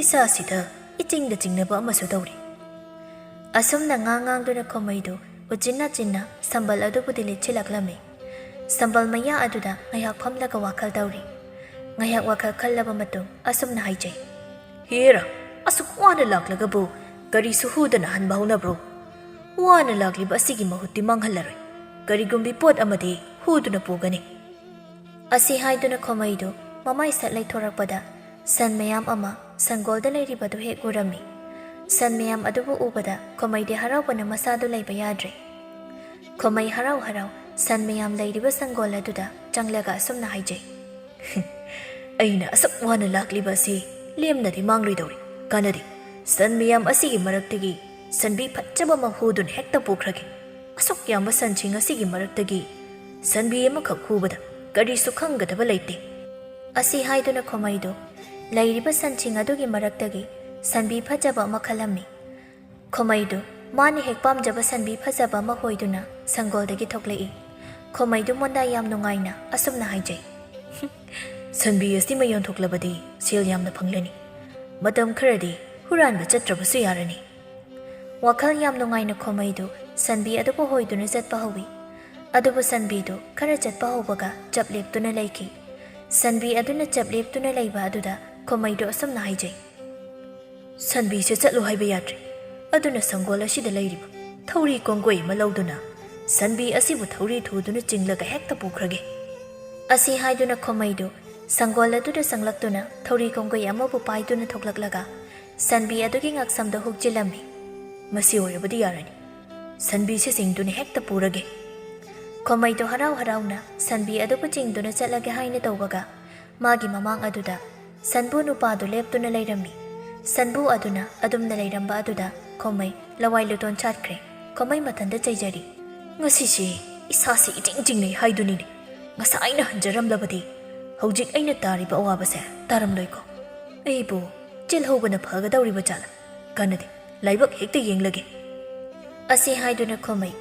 ꯏꯁꯥꯁꯤꯗ ꯏꯆꯤꯡꯗ ꯆꯤꯡꯅꯕ ꯑꯃꯁꯨ ꯇꯧꯔꯤ꯫" ꯑꯁꯨꯝꯅ ꯉꯥꯡ ꯉꯥꯡꯗꯨꯅ ꯈꯣꯃꯩꯗꯨ ꯎꯆꯤꯟ ꯅꯥꯆꯤꯟꯅ ꯁꯝꯕꯜ ꯑꯗꯨꯕꯨꯗꯤ ꯂꯤꯠꯁꯤꯜꯂꯛꯂꯝꯃꯤ꯫ ꯁꯝꯕꯜ ꯃꯌꯥ ꯑꯗꯨꯗ ꯉꯥꯏꯍꯥꯛ ꯐꯝꯂꯒ ꯋꯥꯈꯜ ꯇꯧꯔꯤ꯫ ꯉꯥꯏꯍꯥꯛ ꯋꯥꯈꯜ ꯈꯜꯂꯕ ꯃꯇꯨꯡ ꯑꯁꯨꯝꯅ ꯍꯥꯏꯖꯩ, "ꯍꯦꯔꯥ, ꯑꯁꯨꯛ ꯋꯥꯅ ꯂꯥꯛꯂꯒꯕꯨ ꯀꯔꯤꯁꯨ ꯍꯨꯗꯅ ꯍꯟꯕ ꯍꯧꯅꯕ꯭ꯔꯣ? ꯋꯥꯅ ꯂꯥꯛꯂꯤꯕ ꯑꯁꯤꯒꯤ ꯃꯍꯨꯠꯇꯤ ꯃꯥꯡꯍꯜꯂꯔꯣꯏ꯫ ꯀꯔꯤꯒꯨꯝꯕꯤ ꯄꯣꯠ ꯑꯃꯗꯤ ꯍꯨꯗꯨꯅ ꯄꯨꯒꯅꯤ꯫" ꯑꯁꯤ ꯍꯥꯏꯗꯨꯅ ꯈꯣꯃꯩꯗꯨ ꯃꯃꯥꯏ ꯁꯠ ꯂꯩꯊꯣꯔꯛꯄꯗ ꯁꯟ ꯃꯌꯥꯝ ꯑꯃ ꯁꯪꯒꯣꯜꯗ ꯂꯩꯔꯤꯕꯗꯨ ꯍꯦꯛ ꯎꯔꯝꯃꯤ꯫ ꯁꯟ ꯃꯌꯥꯝ ꯑꯗꯨꯕꯨ ꯎꯕꯗ ꯈꯣꯃꯩꯗꯤ ꯍꯔꯥꯎꯕꯅ ꯃꯁꯥꯗꯨ ꯂꯩꯕ ꯌꯥꯗ꯭ꯔꯦ꯫ ꯈꯣꯃꯩ ꯍꯔꯥꯎ ꯍꯔꯥꯎ ꯁꯟ ꯃꯌꯥꯝ ꯂꯩꯔꯤꯕ ꯁꯪꯒꯣꯜ ꯑꯗꯨꯗ ꯆꯪꯂꯒ ꯑꯁꯨꯝꯅ ꯍꯥꯏꯖꯩ, "ꯑꯩꯅ ꯑꯁꯨꯛ ꯋꯥꯅ ꯂꯥꯛꯂꯤꯕ ꯑꯁꯤ ꯂꯦꯝꯅꯗꯤ ꯃꯥꯡꯂꯣꯏꯗꯧꯔꯤ꯫ ꯀꯥꯟꯅꯗꯦ, ꯁꯟ ꯃꯌꯥꯝ ꯑꯁꯤꯒꯤ ꯃꯔꯛꯇꯒꯤ ꯁꯟꯕꯤ ꯐꯖꯕ ꯑꯃ ꯍꯨꯗꯨꯅ ꯍꯦꯛꯇ ꯄꯨꯈ꯭ꯔꯒꯦ꯫ ꯑꯁꯨꯛ ꯌꯥꯝꯕ ꯁꯟꯁꯤꯡ ꯑꯁꯤꯒꯤ ꯃꯔꯛꯇꯒꯤ ꯁꯟꯕꯤ ꯑꯃꯈꯛ ꯍꯨꯕꯗ ꯀꯔꯤꯁꯨ ꯈꯪꯒꯗꯕ ꯂꯩꯇꯦ꯫" ꯑꯁꯤ ꯍꯥꯏꯗꯨꯅ ꯈꯣꯃꯩꯗꯨ ꯂꯩꯔꯤꯕ ꯁꯟꯁꯤꯡ ꯑꯗꯨꯒꯤ ꯃꯔꯛꯇꯒꯤ ꯁꯟꯕꯤ ꯐꯖꯕ ꯑꯃ ꯈꯜꯂꯝꯃꯤ꯫ ꯈꯣꯃꯩꯗꯨ ꯃꯥꯅ ꯍꯦꯛ ꯄꯥꯝꯖꯕ ꯁꯟꯕꯤ ꯐꯖꯕ ꯑꯃ ꯍꯣꯏꯗꯨꯅ ꯁꯪꯒꯣꯜꯗꯒꯤ ꯊꯣꯛꯂꯛꯏ꯫ ꯈꯣꯃꯩꯗꯨ ꯃꯣꯟꯗꯥ ꯌꯥꯝ ꯅꯨꯡꯉꯥꯏꯅ ꯑꯁꯨꯝꯅ ꯍꯥꯏꯖꯩ, "ꯁꯟꯕꯤ ꯑꯁꯤꯃ ꯌꯣꯟꯊꯣꯛꯂꯕꯗꯤ ꯁꯦꯜ ꯌꯥꯝꯅ ꯐꯪꯂꯅꯤ꯫ ꯃꯇꯝ ꯈꯔꯗꯤ ꯍꯨꯔꯥꯟꯕ ꯆꯠꯇ꯭ꯔꯕꯁꯨ ꯌꯥꯔꯅꯤ꯫" ꯋꯥꯈꯜ ꯌꯥꯝ ꯅꯨꯡꯉꯥꯏꯅ ꯈꯣꯃꯩꯗꯨ ꯁꯟꯕꯤ ꯑꯗꯨꯕꯨ ꯍꯣꯏꯗꯨꯅ ꯆꯠꯄ ꯍꯧꯏ꯫ ꯑꯗꯨꯕꯨ ꯁꯟꯕꯤꯗꯨ ꯈꯔ ꯆꯠꯄ ꯍꯧꯕꯒ ꯆꯞ ꯂꯦꯞꯇꯨꯅ ꯂꯩꯈꯤ꯫ ꯁꯟꯕꯤ ꯑꯗꯨꯅ ꯆꯞ ꯂꯦꯞꯇꯨꯅ ꯂꯩꯕ ꯑꯗꯨꯗ ꯈꯣꯃꯩꯗꯨ ꯑꯁꯨꯝꯅ ꯍꯥꯏꯖꯩ, "ꯁꯟꯕꯤꯁꯦ ꯆꯠꯂꯨ ꯍꯥꯏꯕ ꯌꯥꯗ꯭ꯔꯦ꯫ ꯑꯗꯨꯅ ꯁꯪꯒꯣꯜ ꯑꯁꯤꯗ ꯂꯩꯔꯤꯕ ꯊꯧꯔꯤ ꯀꯣꯡꯒꯣꯏ ꯑꯃ ꯂꯧꯗꯨꯅ ꯁꯟꯕꯤ ꯑꯁꯤꯕꯨ ꯊꯧꯔꯤ ꯊꯨꯗꯨꯅ ꯆꯤꯡꯂꯒ ꯍꯦꯛꯇ ꯄꯨꯈ꯭ꯔꯒꯦ꯫" ꯑꯁꯤ ꯍꯥꯏꯗꯨꯅ ꯈꯣꯃꯩꯗꯨ ꯁꯪꯒꯣꯜ ꯑꯗꯨꯗ ꯆꯪꯂꯛꯇꯨꯅ ꯊꯧꯔꯤ ꯀꯣꯡꯒꯣꯏ ꯑꯃꯕꯨ ꯄꯥꯏꯗꯨꯅ ꯊꯣꯛꯂꯛꯂꯒ ꯁꯟꯕꯤ ꯑꯗꯨꯒꯤ ꯉꯛꯁꯝꯗ ꯍꯨꯛꯆꯤꯜꯂꯝꯃꯤ꯫ "ꯃꯁꯤ ꯑꯣꯏꯔꯕꯗꯤ ꯌꯥꯔꯅꯤ꯫ ꯁꯟꯕꯤꯁꯦ ꯆꯤꯡꯗꯨꯅ ꯍꯦꯛꯇ ꯄꯨꯔꯒꯦ꯫" ꯈꯣꯃꯩꯗꯨ ꯍꯔꯥꯎ ꯍꯔꯥꯎꯅ ꯁꯟꯕꯤ ꯑꯗꯨꯕꯨ ꯆꯤꯡꯗꯨꯅ ꯆꯠꯂꯒꯦ ꯍꯥꯏꯅ ꯇꯧꯕꯒ, ꯃꯥꯒꯤ ꯃꯃꯥꯡ ꯑꯗꯨꯗ ꯁꯟꯕꯨ ꯅꯨꯄꯥꯗꯨ ꯂꯦꯞꯇꯨꯅ ꯂꯩꯔꯝꯃꯤ꯫ ꯁꯟꯕꯨ ꯑꯗꯨꯅ ꯑꯗꯨꯝꯅ ꯂꯩꯔꯝꯕ ꯑꯗꯨꯗ ꯈꯣꯃꯩ ꯂꯋꯥꯏ ꯂꯨꯇꯣꯟ ꯆꯥꯠꯈ꯭ꯔꯦ꯫ ꯈꯣꯃꯩ ꯃꯊꯟꯇ ꯆꯩꯖꯔꯤ꯫ "ꯉꯁꯤꯁꯤ ꯏꯁꯥꯁꯤ ꯏꯆꯤꯡ ꯆꯤꯡꯅꯩ ꯍꯥꯏꯗꯨꯅꯤꯅꯦ꯫ ꯉꯁꯥꯏꯅ ꯍꯟꯖꯔꯝꯂꯕꯗꯤ ꯍꯧꯖꯤꯛ ꯑꯩꯅ ꯇꯥꯔꯤꯕ ꯑꯋꯥꯕꯁꯦ ꯇꯥꯔꯝꯂꯣꯏꯀꯣ꯫ ꯑꯩꯕꯨ ꯆꯦꯜꯍꯧꯕꯅ ꯐꯒꯗꯧꯔꯤꯕ ꯖꯥꯠꯂ? ꯀꯥꯟꯅꯗꯦ, ꯂꯥꯏꯕꯛ ꯍꯦꯛꯇ ꯌꯦꯡꯂꯒꯦ꯫" ꯑꯁꯤ ꯍꯥꯏꯗꯨꯅ ꯈꯣꯃꯩ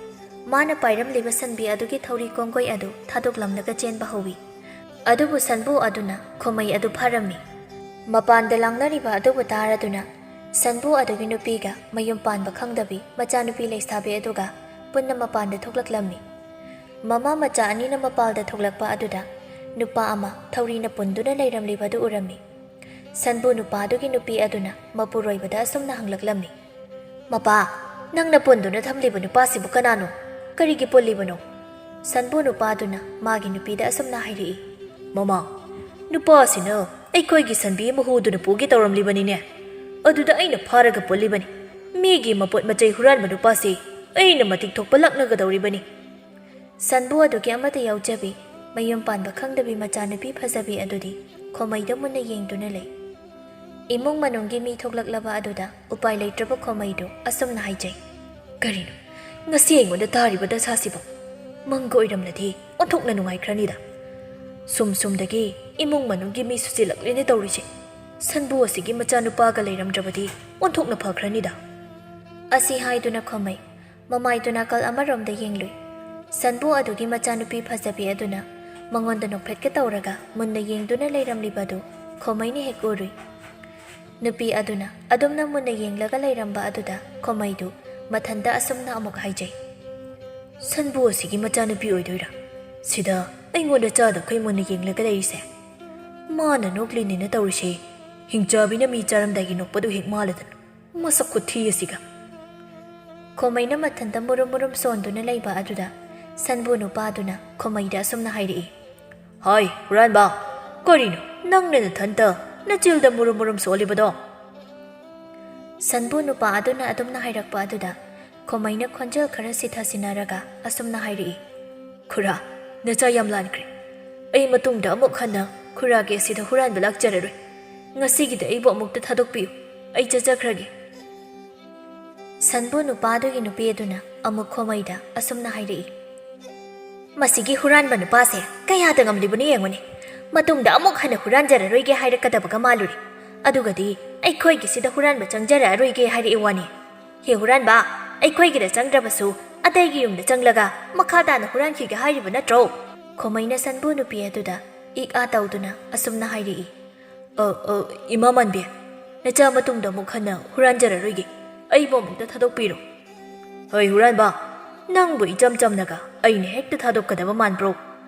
ꯃꯥꯅ ꯄꯥꯏꯔꯝꯂꯤꯕ ꯁꯟꯕꯤ ꯑꯗꯨꯒꯤ ꯊꯧꯔꯤ ꯀꯣꯡꯒꯣꯏ ꯑꯗꯨ ꯊꯥꯗꯣꯛꯂꯝꯂꯒ ꯆꯦꯟꯕ ꯍꯧꯏ꯫ ꯑꯗꯨꯕꯨ ꯁꯟꯕꯨ ꯑꯗꯨꯅ ꯈꯣꯃꯩ ꯑꯗꯨ ꯐꯥꯔꯝꯃꯤ꯫ ꯃꯄꯥꯟꯗ ꯂꯥꯡꯅꯔꯤꯕ ꯑꯗꯨꯕꯨ ꯇꯥꯔꯗꯨꯅ ꯁꯟꯕꯨ ꯑꯗꯨꯒꯤ ꯅꯨꯄꯤꯒ ꯃꯌꯨꯝ ꯄꯥꯟꯕ ꯈꯪꯗꯕꯤ ꯃꯆꯥꯅꯨꯄꯤ ꯂꯩꯁꯥꯕꯤ ꯑꯗꯨꯒ ꯄꯨꯟꯅ ꯃꯄꯥꯟꯗ ꯊꯣꯛꯂꯛꯂꯝꯃꯤ꯫ ꯃꯃꯥ ꯃꯆꯥ ꯑꯅꯤꯅ ꯃꯄꯥꯜꯗ ꯊꯣꯛꯂꯛꯄ ꯑꯗꯨꯗ ꯅꯨꯄꯥ ꯑꯃ ꯊꯧꯔꯤꯅ ꯄꯨꯟꯗꯨꯅ ꯂꯩꯔꯝꯂꯤꯕꯗꯨ ꯎꯔꯝꯃꯤ꯫ ꯁꯟꯕꯨ ꯅꯨꯄꯥꯗꯨꯒꯤ ꯅꯨꯄꯤ ꯑꯗꯨꯅ ꯃꯄꯨꯔꯣꯏꯕꯗ ꯑꯁꯨꯝꯅ ꯍꯪꯂꯛꯂꯝꯃꯤ, "ꯃꯄꯥ, ꯅꯪꯅ ꯄꯨꯟꯗꯨꯅ ꯊꯝꯂꯤꯕ ꯅꯨꯄꯥꯁꯤꯕꯨ ꯀꯅꯥꯅꯣ? ꯀꯔꯤꯒꯤ ꯄꯨꯜꯂꯤꯕꯅꯣ?" ꯁꯟꯕꯨ ꯅꯨꯄꯥꯗꯨꯅ ꯃꯥꯒꯤ ꯅꯨꯄꯤꯗ ꯑꯁꯨꯝꯅ ꯍꯥꯏꯔꯛꯏ, "ꯃꯃꯥ, ꯅꯨꯄꯥꯁꯤꯅ ꯑꯩꯈꯣꯏꯒꯤ ꯁꯟꯕꯤ ꯑꯃ ꯍꯨꯗꯨꯅ ꯄꯨꯒꯦ ꯇꯧꯔꯝꯂꯤꯕꯅꯤꯅꯦ꯫ ꯑꯗꯨꯗ ꯑꯩꯅ ꯐꯥꯔꯒ ꯄꯨꯜꯂꯤꯕꯅꯤ꯫ ꯃꯤꯒꯤ ꯃꯄꯣꯠ ꯃꯆꯩ ꯍꯨꯔꯥꯟꯕ ꯅꯨꯄꯥꯁꯤ ꯑꯩꯅ ꯃꯇꯤꯛ ꯊꯣꯛꯄ ꯂꯥꯛꯅꯒꯗꯧꯔꯤꯕꯅꯤ꯫" ꯁꯟꯕꯨ ꯑꯗꯨꯒꯤ ꯑꯃꯠꯇ ꯌꯥꯎꯖꯕꯤ, ꯃꯌꯨꯝ ꯄꯥꯟꯕ ꯈꯪꯗꯕꯤ ꯃꯆꯥꯅꯨꯄꯤ ꯐꯖꯕꯤ ꯑꯗꯨꯗꯤ ꯈꯣꯃꯩꯗ ꯃꯨꯟꯅ ꯌꯦꯡꯗꯨꯅ ꯂꯩ꯫ ꯏꯃꯨꯡ ꯃꯅꯨꯡꯒꯤ ꯃꯤ ꯊꯣꯛꯂꯛꯂꯕ ꯑꯗꯨꯗ ꯎꯄꯥꯏ ꯂꯩꯇ꯭ꯔꯕ ꯈꯣꯃꯩꯗꯨ ꯑꯁꯨꯝꯅ ꯍꯥꯏꯖꯩ, "ꯀꯔꯤꯅꯣ ꯉꯁꯤ ꯑꯩꯉꯣꯟꯗ ꯇꯥꯔꯤꯕ ꯗꯁꯥꯁꯤꯕꯨ? ꯃꯪꯒ ꯑꯣꯏꯔꯝꯂꯗꯤ ꯑꯣꯟꯊꯣꯛꯅ ꯅꯨꯡꯉꯥꯏꯈ꯭ꯔꯅꯤꯗ꯫ ꯁꯨꯝ ꯁꯨꯝꯗꯒꯤ ꯏꯃꯨꯡ ꯃꯅꯨꯡꯒꯤ ꯃꯤꯁꯨ ꯆꯤꯜꯂꯛꯂꯦꯅꯦ ꯇꯧꯔꯤꯁꯦ꯫ ꯁꯟꯕꯨ ꯑꯁꯤꯒꯤ ꯃꯆꯥꯅꯨꯄꯥꯒ ꯂꯩꯔꯝꯗ꯭ꯔꯕꯗꯤ ꯑꯣꯟꯊꯣꯛꯅ ꯐꯈ꯭ꯔꯅꯤꯗ꯫" ꯑꯁꯤ ꯍꯥꯏꯗꯨꯅ ꯈꯣꯃꯩ ꯃꯃꯥꯏꯗꯨ ꯅꯥꯀꯜ ꯑꯃꯔꯣꯝꯗ ꯌꯦꯡꯂꯨꯏ꯫ ꯁꯟꯕꯨ ꯑꯗꯨꯒꯤ ꯃꯆꯥꯅꯨꯄꯤ ꯐꯖꯕꯤ ꯑꯗꯨꯅ ꯃꯉꯣꯟꯗ ꯅꯣꯛꯐꯦꯠꯀ ꯇꯧꯔꯒ ꯃꯨꯟꯅ ꯌꯦꯡꯗꯨꯅ ꯂꯩꯔꯝꯂꯤꯕꯗꯨ ꯈꯣꯃꯩꯅ ꯍꯦꯛ ꯎꯔꯨꯏ꯫ ꯅꯨꯄꯤ ꯑꯗꯨꯅ ꯑꯗꯨꯝꯅ ꯃꯨꯟꯅ ꯌꯦꯡꯂꯒ ꯂꯩꯔꯝꯕ ꯑꯗꯨꯗ ꯈꯣꯃꯩꯗꯨ ꯃꯊꯟꯇ ꯑꯁꯨꯝꯅ ꯑꯃꯨꯛ ꯍꯥꯏꯖꯩ, "ꯁꯟꯕꯨ ꯑꯁꯤꯒꯤ ꯃꯆꯥꯅꯨꯄꯤ ꯑꯣꯏꯗꯣꯏꯔꯥ? ꯁꯤꯗ ꯑꯩꯉꯣꯟꯗ ꯆꯥꯗꯈꯩ ꯃꯨꯟꯅ ꯌꯦꯡꯂꯒ ꯂꯩꯔꯤꯁꯦ꯫ ꯃꯥꯅ ꯅꯣꯛꯂꯤꯅꯦꯅ ꯇꯧꯔꯤꯁꯦ, ꯍꯤꯡꯆꯥꯕꯤꯅ ꯃꯤ ꯆꯥꯔꯝꯗꯥꯏꯒꯤ ꯅꯣꯛꯄꯗꯨ ꯍꯦꯛ ꯃꯥꯜꯂꯗꯅ꯫ ꯃꯁꯛ ꯈꯨꯊꯤ ꯑꯁꯤꯒ!" ꯈꯣꯃꯩꯅ ꯃꯊꯟꯇ ꯃꯨꯔꯨꯝ ꯃꯨꯔꯨꯝ ꯁꯣꯟꯗꯨꯅ ꯂꯩꯕ ꯑꯗꯨꯗ ꯁꯟꯕꯨ ꯅꯨꯄꯥꯗꯨꯅ ꯈꯣꯃꯩꯗ ꯑꯁꯨꯝꯅ ꯍꯥꯏꯔꯛꯏ, "ꯍꯥꯏ, ꯍꯨꯔꯥꯟꯕ! ꯀꯔꯤꯅꯣ ꯅꯪꯅ ꯅꯊꯟꯇ ꯅꯆꯤꯜꯗ ꯃꯨꯔꯨꯝ ꯃꯨꯔꯨꯝ ꯁꯣꯜꯂꯤꯕꯗꯣ?" ꯁꯟꯕꯨ ꯅꯨꯄꯥ ꯑꯗꯨꯅ ꯑꯗꯨꯝꯅ ꯍꯥꯏꯔꯛꯄ ꯑꯗꯨꯗ ꯈꯣꯃꯩꯅ ꯈꯣꯟꯖꯦꯜ ꯈꯔ ꯁꯤꯊꯁꯤꯟꯅꯔꯒ ꯑꯁꯨꯝꯅ ꯍꯥꯏꯔꯛꯏ, "ꯈꯨꯔꯥ, ꯅꯆꯥ ꯌꯥꯝ ꯂꯥꯟꯈ꯭ꯔꯦ꯫ ꯑꯩ ꯃꯇꯨꯡꯗ ꯑꯃꯨꯛ ꯍꯟꯅ ꯈꯨꯔꯥꯒꯤ ꯑꯁꯤꯗ ꯍꯨꯔꯥꯟꯕ ꯂꯥꯛꯆꯔꯔꯣꯏ꯫ ꯉꯁꯤꯒꯤꯗꯤ ꯑꯩꯕꯨ ꯑꯃꯨꯛꯇ ꯊꯥꯗꯣꯛꯄꯤꯌꯨ꯫ ꯑꯩ ꯆꯠꯆꯈ꯭ꯔꯒꯦ꯫" ꯁꯟꯕꯨ ꯅꯨꯄꯥꯗꯨꯒꯤ ꯅꯨꯄꯤ ꯑꯗꯨꯅ ꯑꯃꯨꯛ ꯈꯣꯃꯩꯗ ꯑꯁꯨꯝꯅ ꯍꯥꯏꯔꯛꯏ, "ꯃꯁꯤꯒꯤ ꯍꯨꯔꯥꯟꯕ ꯅꯨꯄꯥꯁꯦ ꯀꯌꯥꯗ ꯉꯝꯂꯤꯕꯅꯣ ꯌꯦꯡꯉꯨꯅꯦ꯫ ꯃꯇꯨꯡꯗ ꯑꯃꯨꯛ ꯍꯟꯅ ꯍꯨꯔꯥꯟꯖꯔꯔꯣꯏꯒꯦ ꯍꯥꯏꯔꯛꯀꯗꯕꯒ ꯃꯥꯜꯂꯨꯔꯦ꯫ ꯑꯗꯨꯒꯗꯤ ꯑꯩꯈꯣꯏꯒꯤꯁꯤꯗ ꯍꯨꯔꯥꯟꯕ ꯆꯪꯖꯔꯛꯑꯔꯣꯏꯒꯦ ꯍꯥꯏꯔꯛꯏ ꯋꯥꯅꯤ꯫ ꯍꯦ ꯍꯨꯔꯥꯟꯕ, ꯑꯩꯈꯣꯏꯒꯤꯗ ꯆꯪꯗ꯭ꯔꯕꯁꯨ ꯑꯇꯩꯒꯤ ꯌꯨꯝꯗ ꯆꯪꯂꯒ ꯃꯈꯥ ꯇꯥꯅ ꯍꯨꯔꯥꯟꯈꯤꯒꯦ ꯍꯥꯏꯔꯤꯕ ꯅꯠꯇ꯭ꯔꯣ?" ꯈꯣꯃꯩꯅ ꯁꯟꯕꯨ ꯅꯨꯄꯤ ꯑꯗꯨꯗ ꯏꯛ ꯑꯥ ꯇꯧꯗꯨꯅ ꯑꯁꯨꯝꯅ ꯍꯥꯏꯔꯛꯏ, "ꯑ, ꯑ, ꯏꯃꯥ ꯃꯥꯟꯕꯤ, ꯅꯆꯥ ꯃꯇꯨꯡꯗ ꯑꯃꯨꯛ ꯍꯟꯅ ꯍꯨꯔꯥꯟꯖꯔꯔꯣꯏꯒꯦ꯫ ꯑꯩꯕꯨ ꯑꯃꯨꯛꯇ ꯊꯥꯗꯣꯛꯄꯤꯔꯣ꯫" "ꯍꯣꯏ ꯍꯨꯔꯥꯟꯕ, ꯅꯪꯕꯨ ꯏꯆꯝ ꯆꯝꯅꯒ ꯑꯩꯅ ꯍꯦꯛꯇ ꯊꯥꯗꯣꯛꯀꯗꯕ ꯃꯥꯟꯕ꯭ꯔꯣ?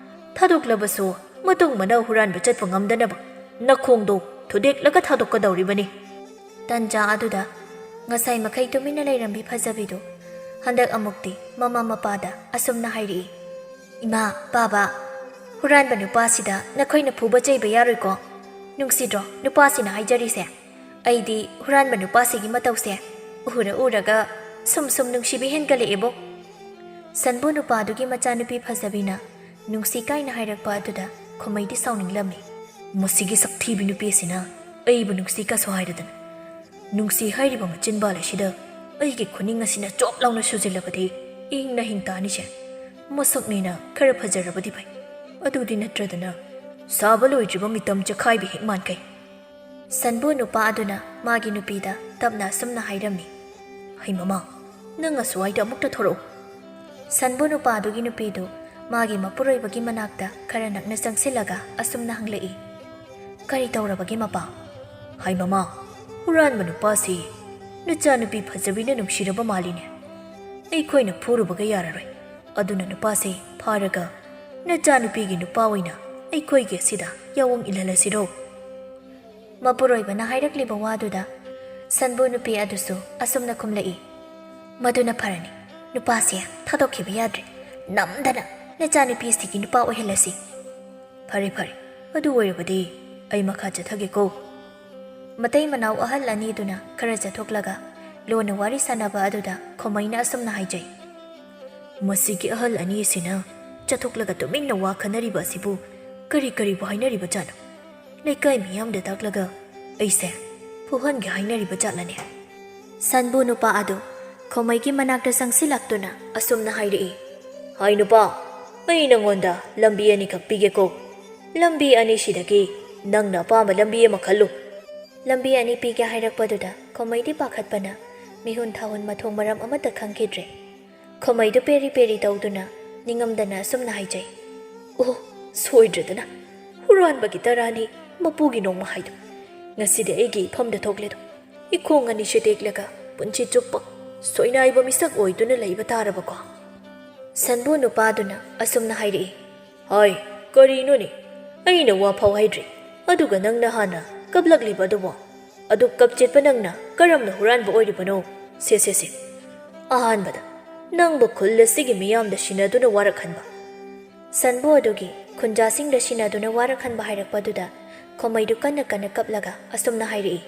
ꯊꯥꯗꯣꯛꯂꯕꯁꯨ ꯃꯇꯨꯡ ꯃꯅꯥꯎ ꯍꯨꯔꯥꯟꯕ ꯆꯠꯄ ꯉꯝꯗꯅꯕ ꯅꯈꯣꯡꯗꯣ ꯊꯨꯗꯦꯛꯂꯒ ꯊꯥꯗꯣꯛꯀꯗꯧꯔꯤꯕꯅꯤ꯫" ꯇꯟꯖꯥ ꯑꯗꯨꯗ ꯉꯁꯥꯏ ꯃꯈꯩ ꯇꯨꯃꯤꯟꯅ ꯂꯩꯔꯝꯕꯤ ꯐꯖꯕꯤꯗꯨ ꯍꯟꯗꯛ ꯑꯃꯨꯛꯇꯤ ꯃꯃꯥ ꯃꯄꯥꯗ ꯑꯁꯨꯝꯅ ꯍꯥꯏꯔꯛꯏ, "ꯏꯃꯥ, ꯕꯥꯕꯥ, ꯍꯨꯔꯥꯟꯕ ꯅꯨꯄꯥꯁꯤꯗ ꯅꯈꯣꯏꯅ ꯐꯨꯕ ꯆꯩꯕ ꯌꯥꯔꯣꯏꯀꯣ? ꯅꯨꯡꯁꯤꯗ꯭ꯔꯣ ꯅꯨꯄꯥꯁꯤꯅ ꯍꯥꯏꯖꯔꯤꯁꯦ? ꯑꯩꯗꯤ ꯍꯨꯔꯥꯟꯕ ꯅꯨꯄꯥꯁꯤꯒꯤ ꯃꯇꯧꯁꯦ ꯎꯔ ꯎꯔꯒ ꯁꯨꯝ ꯁꯨꯝ ꯅꯨꯡꯁꯤꯕ ꯍꯦꯟꯒꯠꯂꯛꯑꯦꯕꯣ꯫" ꯁꯟꯕꯨ ꯅꯨꯄꯥꯗꯨꯒꯤ ꯃꯆꯥꯅꯨꯄꯤ ꯐꯖꯕꯤꯅ ꯅꯨꯡꯁꯤ ꯀꯥꯏꯅ ꯍꯥꯏꯔꯛꯄ ꯑꯗꯨꯗ ꯈꯣꯃꯩꯗꯤ ꯁꯥꯎꯅꯤꯡꯂꯝꯃꯤ꯫ "ꯃꯁꯤꯒꯤ ꯁꯛꯊꯤꯕꯤ ꯅꯨꯄꯤ ꯑꯁꯤꯅ ꯑꯩꯕꯨ ꯅꯨꯡꯁꯤ ꯀꯥꯁꯨ ꯍꯥꯏꯔꯗꯅ꯫ ꯅꯨꯡꯁꯤ ꯍꯥꯏꯔꯤꯕ ꯃꯆꯤꯟꯕꯥꯜ ꯑꯁꯤꯗ ꯑꯩꯒꯤ ꯈꯨꯅꯤꯡ ꯑꯁꯤꯅ ꯆꯣꯞ ꯂꯥꯎꯅ ꯁꯨꯖꯤꯜꯂꯕꯗꯤ ꯏꯪꯅ ꯍꯤꯡ ꯇꯥꯅꯤꯁꯦ꯫ ꯃꯁꯛꯅꯦꯅ ꯈꯔ ꯐꯖꯔꯕꯗꯤ ꯐꯩ, ꯑꯗꯨꯗꯤ ꯅꯠꯇ꯭ꯔꯗꯅ ꯁꯥꯕ ꯂꯣꯏꯗ꯭ꯔꯤꯕ ꯃꯤꯇꯝ ꯆꯈꯥꯏꯕꯤ ꯍꯦꯛ ꯃꯥꯟꯈꯩ꯫" ꯁꯟꯕꯨ ꯅꯨꯄꯥ ꯑꯗꯨꯅ ꯃꯥꯒꯤ ꯅꯨꯄꯤꯗ ꯇꯞꯅ ꯑꯁꯨꯝꯅ ꯍꯥꯏꯔꯝꯃꯤ, "ꯍꯩ ꯃꯃꯥ, ꯅꯪ ꯑꯁ꯭ꯋꯥꯏꯗ ꯑꯃꯨꯛꯇ ꯊꯣꯔꯛꯎ꯫" ꯁꯟꯕꯨ ꯅꯨꯄꯥꯗꯨꯒꯤ ꯅꯨꯄꯤꯗꯨ ꯃꯥꯒꯤ ꯃꯄꯨꯔꯣꯏꯕꯒꯤ ꯃꯅꯥꯛꯇ ꯈꯔ ꯅꯛꯅ ꯆꯪꯁꯤꯜꯂꯒ ꯑꯁꯨꯝꯅ ꯍꯪꯂꯛꯏ, "ꯀꯔꯤ ꯇꯧꯔꯕꯒꯦ ꯃꯄꯥ?" "ꯍꯥꯏ ꯃꯃꯥ, ꯍꯨꯔꯥꯟꯕ ꯅꯨꯄꯥꯁꯤ ꯅꯆꯥꯅꯨꯄꯤ ꯐꯖꯕꯤꯅ ꯅꯨꯡꯁꯤꯔꯕ ꯃꯥꯜꯂꯤꯅꯦ꯫ ꯑꯩꯈꯣꯏꯅ ꯐꯨꯔꯨꯕꯒ ꯌꯥꯔꯔꯣꯏ꯫ ꯑꯗꯨꯅ ꯅꯨꯄꯥꯁꯦ ꯐꯥꯔꯒ ꯅꯆꯥꯅꯨꯄꯤꯒꯤ ꯅꯨꯄꯥ ꯑꯣꯏꯅ ꯑꯩꯈꯣꯏꯒꯤ ꯑꯁꯤꯗ ꯌꯥꯑꯣꯡ ꯏꯜꯍꯜꯂꯁꯤꯔꯣ?" ꯃꯄꯨꯔꯣꯏꯕꯅ ꯍꯥꯏꯔꯛꯂꯤꯕ ꯋꯥꯗꯨꯗ ꯁꯟꯕꯨ ꯅꯨꯄꯤ ꯑꯗꯨꯁꯨ ꯑꯁꯨꯝꯅ ꯈꯨꯝꯂꯛꯏ, "ꯃꯗꯨꯅ ꯐꯔꯅꯤ꯫ ꯅꯨꯄꯥꯁꯦ ꯊꯥꯗꯣꯛꯈꯤꯕ ꯌꯥꯗ꯭ꯔꯦ꯫ ꯅꯝꯗꯅ ꯅꯆꯥꯅꯨꯄꯤ ꯑꯁꯤꯒꯤ ꯅꯨꯄꯥ ꯑꯣꯏꯍꯜꯂꯁꯤ꯫" "ꯐꯔꯦ, ꯐꯔꯦ, ꯑꯗꯨ ꯑꯣꯏꯔꯕꯗꯤ ꯑꯩ ꯃꯈꯥ ꯆꯠꯊꯒꯦꯀꯣ꯫" ꯃꯇꯩ ꯃꯅꯥꯎ ꯑꯍꯜ ꯑꯅꯤꯗꯨꯅ ꯈꯔ ꯆꯠꯊꯣꯛꯂꯒ ꯂꯣꯟꯅ ꯋꯥꯔꯤ ꯁꯥꯟꯅꯕ ꯑꯗꯨꯗ ꯈꯣꯃꯩꯅ ꯑꯁꯨꯝꯅ ꯍꯥꯏꯖꯩ, "ꯃꯁꯤꯒꯤ ꯑꯍꯜ ꯑꯅꯤ ꯑꯁꯤꯅ ꯆꯠꯊꯣꯛꯂꯒ ꯇꯨꯃꯤꯟꯅ ꯋꯥ ꯈꯟꯅꯔꯤꯕ ꯑꯁꯤꯕꯨ ꯀꯔꯤ ꯀꯔꯤꯕꯨ ꯍꯥꯏꯅꯔꯤꯕꯖꯥꯠꯅꯣ? ꯂꯩꯀꯥꯏ ꯃꯤꯌꯥꯝꯗ ꯇꯥꯛꯂꯒ ꯑꯩꯁꯦ ꯐꯨꯍꯟꯒꯦ ꯍꯥꯏꯅꯔꯤꯕ ꯖꯥꯠꯂꯅꯦ?" ꯁꯟꯕꯨ ꯅꯨꯄꯥ ꯑꯗꯨ ꯈꯣꯃꯩꯒꯤ ꯃꯅꯥꯛꯇ ꯆꯪꯁꯤꯜꯂꯛꯇꯨꯅ ꯑꯁꯨꯝꯅ ꯍꯥꯏꯔꯛꯏ, "ꯍꯥꯏ ꯅꯨꯄꯥ, ꯑꯩ ꯅꯉꯣꯟꯗ ꯂꯝꯕꯤ ꯑꯅꯤꯈꯛ ꯄꯤꯒꯦꯀꯣ꯫ ꯂꯝꯕꯤ ꯑꯅꯤꯁꯤꯗꯒꯤ ꯅꯪꯅ ꯑꯄꯥꯝꯕ ꯂꯝꯕꯤ ꯑꯃ ꯈꯜꯂꯨ꯫" ꯂꯝꯕꯤ ꯑꯅꯤ ꯄꯤꯒꯦ ꯍꯥꯏꯔꯛꯄꯗꯨꯗ ꯈꯣꯃꯩꯗꯤ ꯄꯥꯈꯠꯄꯅ ꯃꯤꯍꯨꯟ ꯊꯥꯍꯨꯟ ꯃꯊꯣꯡ ꯃꯔꯝ ꯑꯃꯠꯇ ꯈꯪꯈꯤꯗ꯭ꯔꯦ꯫ ꯈꯣꯃꯩꯗꯨ ꯄꯦꯔꯤ ꯄꯦꯔꯤ ꯇꯧꯗꯨꯅ ꯅꯤꯡꯉꯝꯗꯅ ꯑꯁꯨꯝꯅ ꯍꯥꯏꯖꯩ, "ꯑꯣ, ꯁꯣꯏꯗ꯭ꯔꯗꯅ ꯍꯨꯔꯥꯟꯕꯒꯤ ꯇꯔꯥꯅꯤ ꯃꯄꯨꯒꯤ ꯅꯣꯡꯃ ꯍꯥꯏꯗꯣ꯫ ꯉꯁꯤꯗꯤ ꯑꯩꯒꯤ ꯏꯐꯝꯗ ꯊꯣꯛꯂꯦꯗꯣ꯫ ꯏꯈꯣꯡ ꯑꯅꯤꯁꯦ ꯇꯦꯛꯂꯒ ꯄꯨꯟꯁꯤ ꯆꯨꯞꯄ ꯁꯣꯏꯅꯥꯏꯕ ꯃꯤꯁꯛ ꯑꯣꯏꯗꯨꯅ ꯂꯩꯕ ꯇꯥꯔꯕꯀꯣ?" ꯁꯟꯕꯨ ꯅꯨꯄꯥꯗꯨꯅ ꯑꯁꯨꯝꯅ ꯍꯥꯏꯔꯛꯏ, "ꯍꯥꯏ, ꯀꯔꯤꯅꯣꯅꯦ? ꯑꯩꯅ ꯋꯥ ꯐꯥꯎ ꯍꯥꯏꯗ꯭ꯔꯤ, ꯑꯗꯨꯒ ꯅꯪꯅ ꯍꯥꯟꯅ ꯀꯞꯂꯛꯂꯤꯕ ꯑꯗꯨꯕꯣ? ꯑꯗꯨ ꯀꯞꯆꯦꯠꯄ ꯅꯪꯅ ꯀꯔꯝꯅ ꯍꯨꯔꯥꯟꯕ ꯑꯣꯏꯔꯤꯕꯅꯣ? ꯁꯦ, ꯁꯦ, ꯁꯦ꯫ ꯑꯍꯥꯟꯕꯗ ꯅꯪꯕꯨ ꯈꯨꯜ ꯑꯁꯤꯒꯤ ꯃꯤꯌꯥꯝꯗ ꯁꯤꯟꯅꯗꯨꯅ ꯋꯥꯔꯛꯍꯟꯕ꯫" ꯁꯟꯕꯨ ꯑꯗꯨꯒꯤ ꯈꯨꯟꯖꯥꯁꯤꯡꯗ ꯁꯤꯟꯅꯗꯨꯅ ꯋꯥꯔꯛꯍꯟꯕ ꯍꯥꯏꯔꯛꯄꯗꯨꯗ ꯈꯣꯃꯩꯗꯨ ꯀꯟꯅ ꯀꯟꯅ ꯀꯞꯂꯒ ꯑꯁꯨꯝꯅ ꯍꯥꯏꯔꯛꯏ,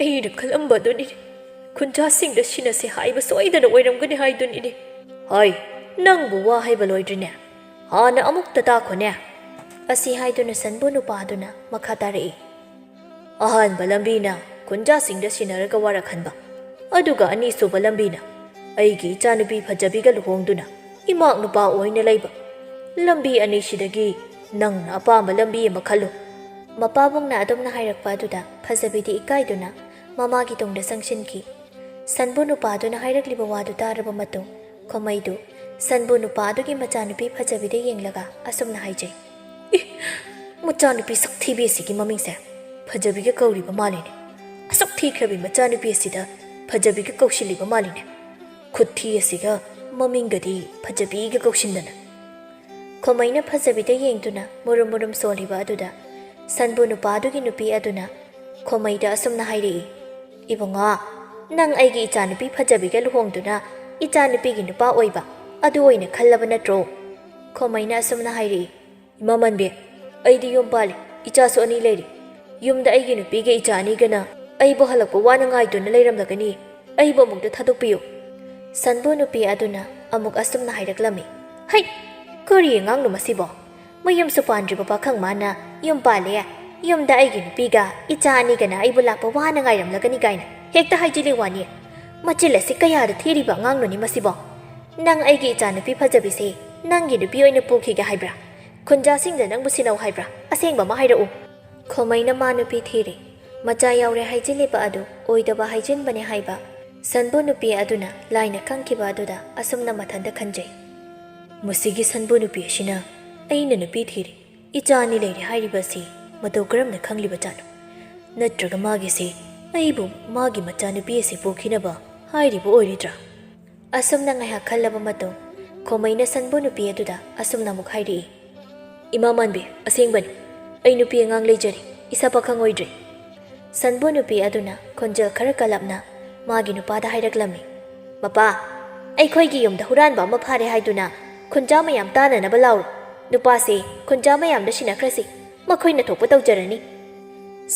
"ꯑꯩꯅ ꯈꯜꯂꯝꯕ ꯑꯗꯨꯅꯤꯅꯦ꯫ ꯈꯨꯟꯖꯥꯁꯤꯡꯗ ꯁꯤꯟꯅꯁꯦ ꯍꯥꯏꯕ ꯁꯣꯏꯗꯅ ꯑꯣꯏꯔꯝꯒꯅꯤ ꯍꯥꯏꯗꯨꯅꯤꯅꯦ꯫ ꯍꯥꯏ, ꯅꯪꯕꯨ ꯋꯥ ꯍꯥꯏꯕ ꯂꯣꯏꯗ꯭ꯔꯤꯅꯦ꯫ ꯍꯥꯟꯅ ꯑꯃꯨꯛꯇ ꯇꯥꯈꯣꯅꯦ꯫" ꯑꯁꯤ ꯍꯥꯏꯗꯨꯅ ꯁꯟꯕꯨ ꯅꯨꯄꯥ ꯑꯗꯨꯅ ꯃꯈꯥ ꯇꯥꯔꯛꯏ, "ꯑꯍꯥꯟꯕ ꯂꯝꯕꯤꯅ ꯈꯨꯟꯖꯥꯁꯤꯡꯗ ꯁꯤꯟꯅꯔꯒ ꯋꯥꯔꯛꯍꯟꯕ, ꯑꯗꯨꯒ ꯑꯅꯤꯁꯨꯕ ꯂꯝꯕꯤꯅ ꯑꯩꯒꯤ ꯏꯆꯥꯅꯨꯄꯤ ꯐꯖꯕꯤꯒ ꯂꯨꯍꯣꯡꯗꯨꯅ ꯏꯃꯥꯛ ꯅꯨꯄꯥ ꯑꯣꯏꯅ ꯂꯩꯕ꯫ ꯂꯝꯕꯤ ꯑꯅꯤꯁꯤꯗꯒꯤ ꯅꯪꯅ ꯑꯄꯥꯝꯕ ꯂꯝꯕꯤ ꯑꯃ ꯈꯜꯂꯨ꯫" ꯃꯄꯥꯕꯨꯡꯅ ꯑꯗꯨꯝꯅ ꯍꯥꯏꯔꯛꯄ ꯑꯗꯨꯗ ꯐꯖꯕꯤꯗꯤ ꯏꯀꯥꯏꯗꯨꯅ ꯃꯃꯥꯒꯤ ꯇꯨꯡꯗ ꯆꯪꯁꯤꯟꯈꯤ꯫ ꯁꯟꯕꯨ ꯅꯨꯄꯥꯗꯨꯅ ꯍꯥꯏꯔꯛꯂꯤꯕ ꯋꯥꯗꯨ ꯇꯥꯔꯕ ꯃꯇꯨꯡ, ꯈꯣꯃꯩꯗꯨ ꯁꯟꯕꯨ ꯅꯨꯄꯥ ꯑꯗꯨꯒꯤ ꯃꯆꯥꯅꯨꯄꯤ ꯐꯖꯕꯤꯗ ꯌꯦꯡꯂꯒ ꯑꯁꯨꯝꯅ ꯍꯥꯏꯖꯩ, "ꯑꯦ, ꯃꯆꯥꯅꯨꯄꯤ ꯁꯛꯊꯤꯕꯤ ꯑꯁꯤꯒꯤ ꯃꯃꯤꯡꯁꯦ ꯐꯖꯕꯤꯒ ꯀꯧꯔꯤꯕ ꯃꯥꯜꯂꯤꯅꯦ꯫ ꯑꯁꯨꯛ ꯊꯤꯈ꯭ꯔꯕꯤ ꯃꯆꯥꯅꯨꯄꯤ ꯑꯁꯤꯗ ꯐꯖꯕꯤꯒ ꯀꯧꯁꯤꯜꯂꯤꯕ ꯃꯥꯜꯂꯤꯅꯦ꯫ ꯈꯨꯠꯊꯤ ꯑꯁꯤꯒ ꯃꯃꯤꯡꯒꯗꯤ ꯐꯖꯕꯤꯒ ꯀꯧꯁꯤꯟꯗꯅ꯫ ꯈꯣꯃꯩꯅ ꯐꯖꯕꯤꯗ ꯌꯦꯡꯗꯨꯅ ꯃꯨꯔꯨꯝ ꯃꯨꯔꯨꯝ ꯁꯣꯜꯂꯤꯕ ꯑꯗꯨꯗ ꯁꯟꯕꯨ ꯅꯨꯄꯥꯗꯨꯒꯤ ꯅꯨꯄꯤ ꯑꯗꯨꯅ ꯈꯣꯃꯩꯗ ꯑꯁꯨꯝꯅ ꯍꯥꯏꯔꯛꯏ, "ꯏꯕꯨꯡꯉꯣ, ꯅꯪ ꯑꯩꯒꯤ ꯏꯆꯥꯅꯨꯄꯤ ꯐꯖꯕꯤꯒ ꯂꯨꯍꯣꯡꯗꯨꯅ ꯏꯆꯥꯅꯨꯄꯤꯒꯤ ꯅꯨꯄꯥ ꯑꯣꯏꯕ ꯑꯗꯨ ꯑꯣꯏꯅ ꯈꯜꯂꯕ ꯅꯠꯇ꯭ꯔꯣ?" ꯈꯣꯃꯩꯅ ꯑꯁꯨꯝꯅ ꯍꯥꯏꯔꯛꯏ, "ꯏꯃꯥ ꯃꯟꯕꯤ, ꯑꯩꯗꯤ ꯌꯨꯝ ꯄꯥꯜꯂꯤ, ꯏꯆꯥꯁꯨ ꯑꯅꯤ ꯂꯩꯔꯤ꯫ ꯌꯨꯝꯗ ꯑꯩꯒꯤ ꯅꯨꯄꯤꯒ ꯏꯆꯥ ꯑꯅꯤꯒꯅ ꯑꯩꯕꯨ ꯍꯜꯂꯛꯄ ꯋꯥꯅ ꯉꯥꯏꯗꯨꯅ ꯂꯩꯔꯝꯂꯒꯅꯤ꯫ ꯑꯩꯕꯨ ꯑꯃꯨꯛꯇ ꯊꯥꯗꯣꯛꯄꯤꯌꯨ꯫" ꯁꯟꯕꯨ ꯅꯨꯄꯤ ꯑꯗꯨꯅ ꯑꯃꯨꯛ ꯑꯁꯨꯝꯅ ꯍꯥꯏꯔꯛꯂꯝꯃꯤ, "ꯍꯩ! ꯀꯔꯤ ꯑꯉꯥꯡꯅꯣ ꯃꯁꯤꯕꯣ? ꯃꯌꯨꯝꯁꯨ ꯄꯥꯟꯗ꯭ꯔꯤꯕ ꯄꯥꯈꯪ ꯃꯥꯅ ꯌꯨꯝ ꯄꯥꯜꯂꯦ, ꯌꯨꯝꯗ ꯑꯩꯒꯤ ꯅꯨꯄꯤꯒ ꯏꯆꯥ ꯑꯅꯤꯒꯅ ꯑꯩꯕꯨ ꯂꯥꯛꯄ ꯋꯥꯅ ꯉꯥꯏꯔꯝꯂꯒꯅꯤ ꯀꯥꯏꯅ ꯍꯦꯛꯇ ꯍꯥꯏꯖꯤꯜꯂꯤ ꯋꯥꯅꯤ꯫ ꯃꯆꯤꯜ ꯑꯁꯤ ꯀꯌꯥꯗ ꯊꯤꯔꯤꯕ ꯑꯉꯥꯡꯅꯣꯅꯤ ꯃꯁꯤꯕꯣ? ꯅꯪ ꯑꯩꯒꯤ ꯏꯆꯥꯅꯨꯄꯤ ꯐꯖꯕꯤꯁꯦ ꯅꯪꯒꯤ ꯅꯨꯄꯤ ꯑꯣꯏꯅ ꯄꯨꯈꯤꯒꯦ ꯍꯥꯏꯕ꯭ꯔꯥ? ꯈꯨꯟꯖꯥꯁꯤꯡꯗ ꯅꯪꯕꯨ ꯁꯤꯟꯅꯧ ꯍꯥꯏꯕ꯭ꯔꯥ? ꯑꯁꯦꯡꯕ ꯑꯃ ꯍꯥꯏꯔꯛꯎ꯫" ꯈꯣꯃꯩꯅ ꯃꯥ ꯅꯨꯄꯤ ꯊꯤꯔꯦ, ꯃꯆꯥ ꯌꯥꯎꯔꯦ ꯍꯥꯏꯖꯤꯜꯂꯤꯕ ꯑꯗꯨ ꯑꯣꯏꯗꯕ ꯍꯥꯏꯖꯤꯟꯕꯅꯦ ꯍꯥꯏꯕ ꯁꯟꯕꯨ ꯅꯨꯄꯤ ꯑꯗꯨꯅ ꯂꯥꯏꯅ ꯈꯪꯈꯤꯕ ꯑꯗꯨꯗ ꯑꯁꯨꯝꯅ ꯃꯊꯟꯇ ꯈꯟꯖꯩ, "ꯃꯁꯤꯒꯤ ꯁꯟꯕꯨ ꯅꯨꯄꯤ ꯑꯁꯤꯅ ꯑꯩꯅ ꯅꯨꯄꯤ ꯊꯤꯔꯦ, ꯏꯆꯥ ꯑꯅꯤ ꯂꯩꯔꯦ ꯍꯥꯏꯔꯤꯕ ꯑꯁꯤ ꯃꯇꯧ ꯀꯔꯝꯅ ꯈꯪꯂꯤꯕꯖꯥꯠꯅꯣ? ꯅꯠꯇ꯭ꯔꯒ ꯃꯥꯒꯤꯁꯤ ꯑꯩꯕꯨ ꯃꯥꯒꯤ ꯃꯆꯥꯅꯨꯄꯤ ꯑꯁꯤ ꯄꯣꯛꯈꯤꯅꯕ ꯍꯥꯏꯔꯤꯕ ꯑꯣꯏꯔꯤꯗ꯭ꯔꯥ?" ꯑꯁꯨꯝꯅ ꯉꯥꯏꯍꯥꯛ ꯈꯜꯂꯕ ꯃꯇꯨꯡ ꯈꯣꯃꯩꯅ ꯁꯟꯕꯨ ꯅꯨꯄꯤ ꯑꯗꯨꯗ ꯑꯁꯨꯝꯅ ꯑꯃꯨꯛ ꯍꯥꯏꯔꯛꯏ, "ꯏꯃꯥ ꯃꯥꯟꯕꯤ, ꯑꯁꯦꯡꯕꯅꯤ, ꯑꯩ ꯅꯨꯄꯤ ꯑꯉꯥꯡ ꯂꯩꯖꯔꯦ, ꯏꯁꯥ ꯄꯥꯈꯪ ꯑꯣꯏꯗ꯭ꯔꯤ꯫" ꯁꯟꯕꯨ ꯅꯨꯄꯤ ꯑꯗꯨꯅ ꯈꯣꯟꯖꯦꯜ ꯈꯔ ꯀꯜꯂꯞꯅ ꯃꯥꯒꯤ ꯅꯨꯄꯥꯗ ꯍꯥꯏꯔꯛꯂꯝꯃꯤ, "ꯃꯄꯥ, ꯑꯩꯈꯣꯏꯒꯤ ꯌꯨꯝꯗ ꯍꯨꯔꯥꯟꯕ ꯑꯃ ꯐꯥꯔꯦ ꯍꯥꯏꯗꯨꯅ ꯈꯨꯟꯖꯥ ꯃꯌꯥꯝ ꯇꯥꯅꯅꯕ ꯂꯥꯎꯔꯣ꯫ ꯅꯨꯄꯥꯁꯦ ꯈꯨꯟꯖꯥ ꯃꯌꯥꯝꯗ ꯁꯤꯟꯅꯈ꯭ꯔꯁꯤ, ꯃꯈꯣꯏꯅ ꯊꯣꯛꯄ ꯇꯧꯖꯔꯅꯤ꯫"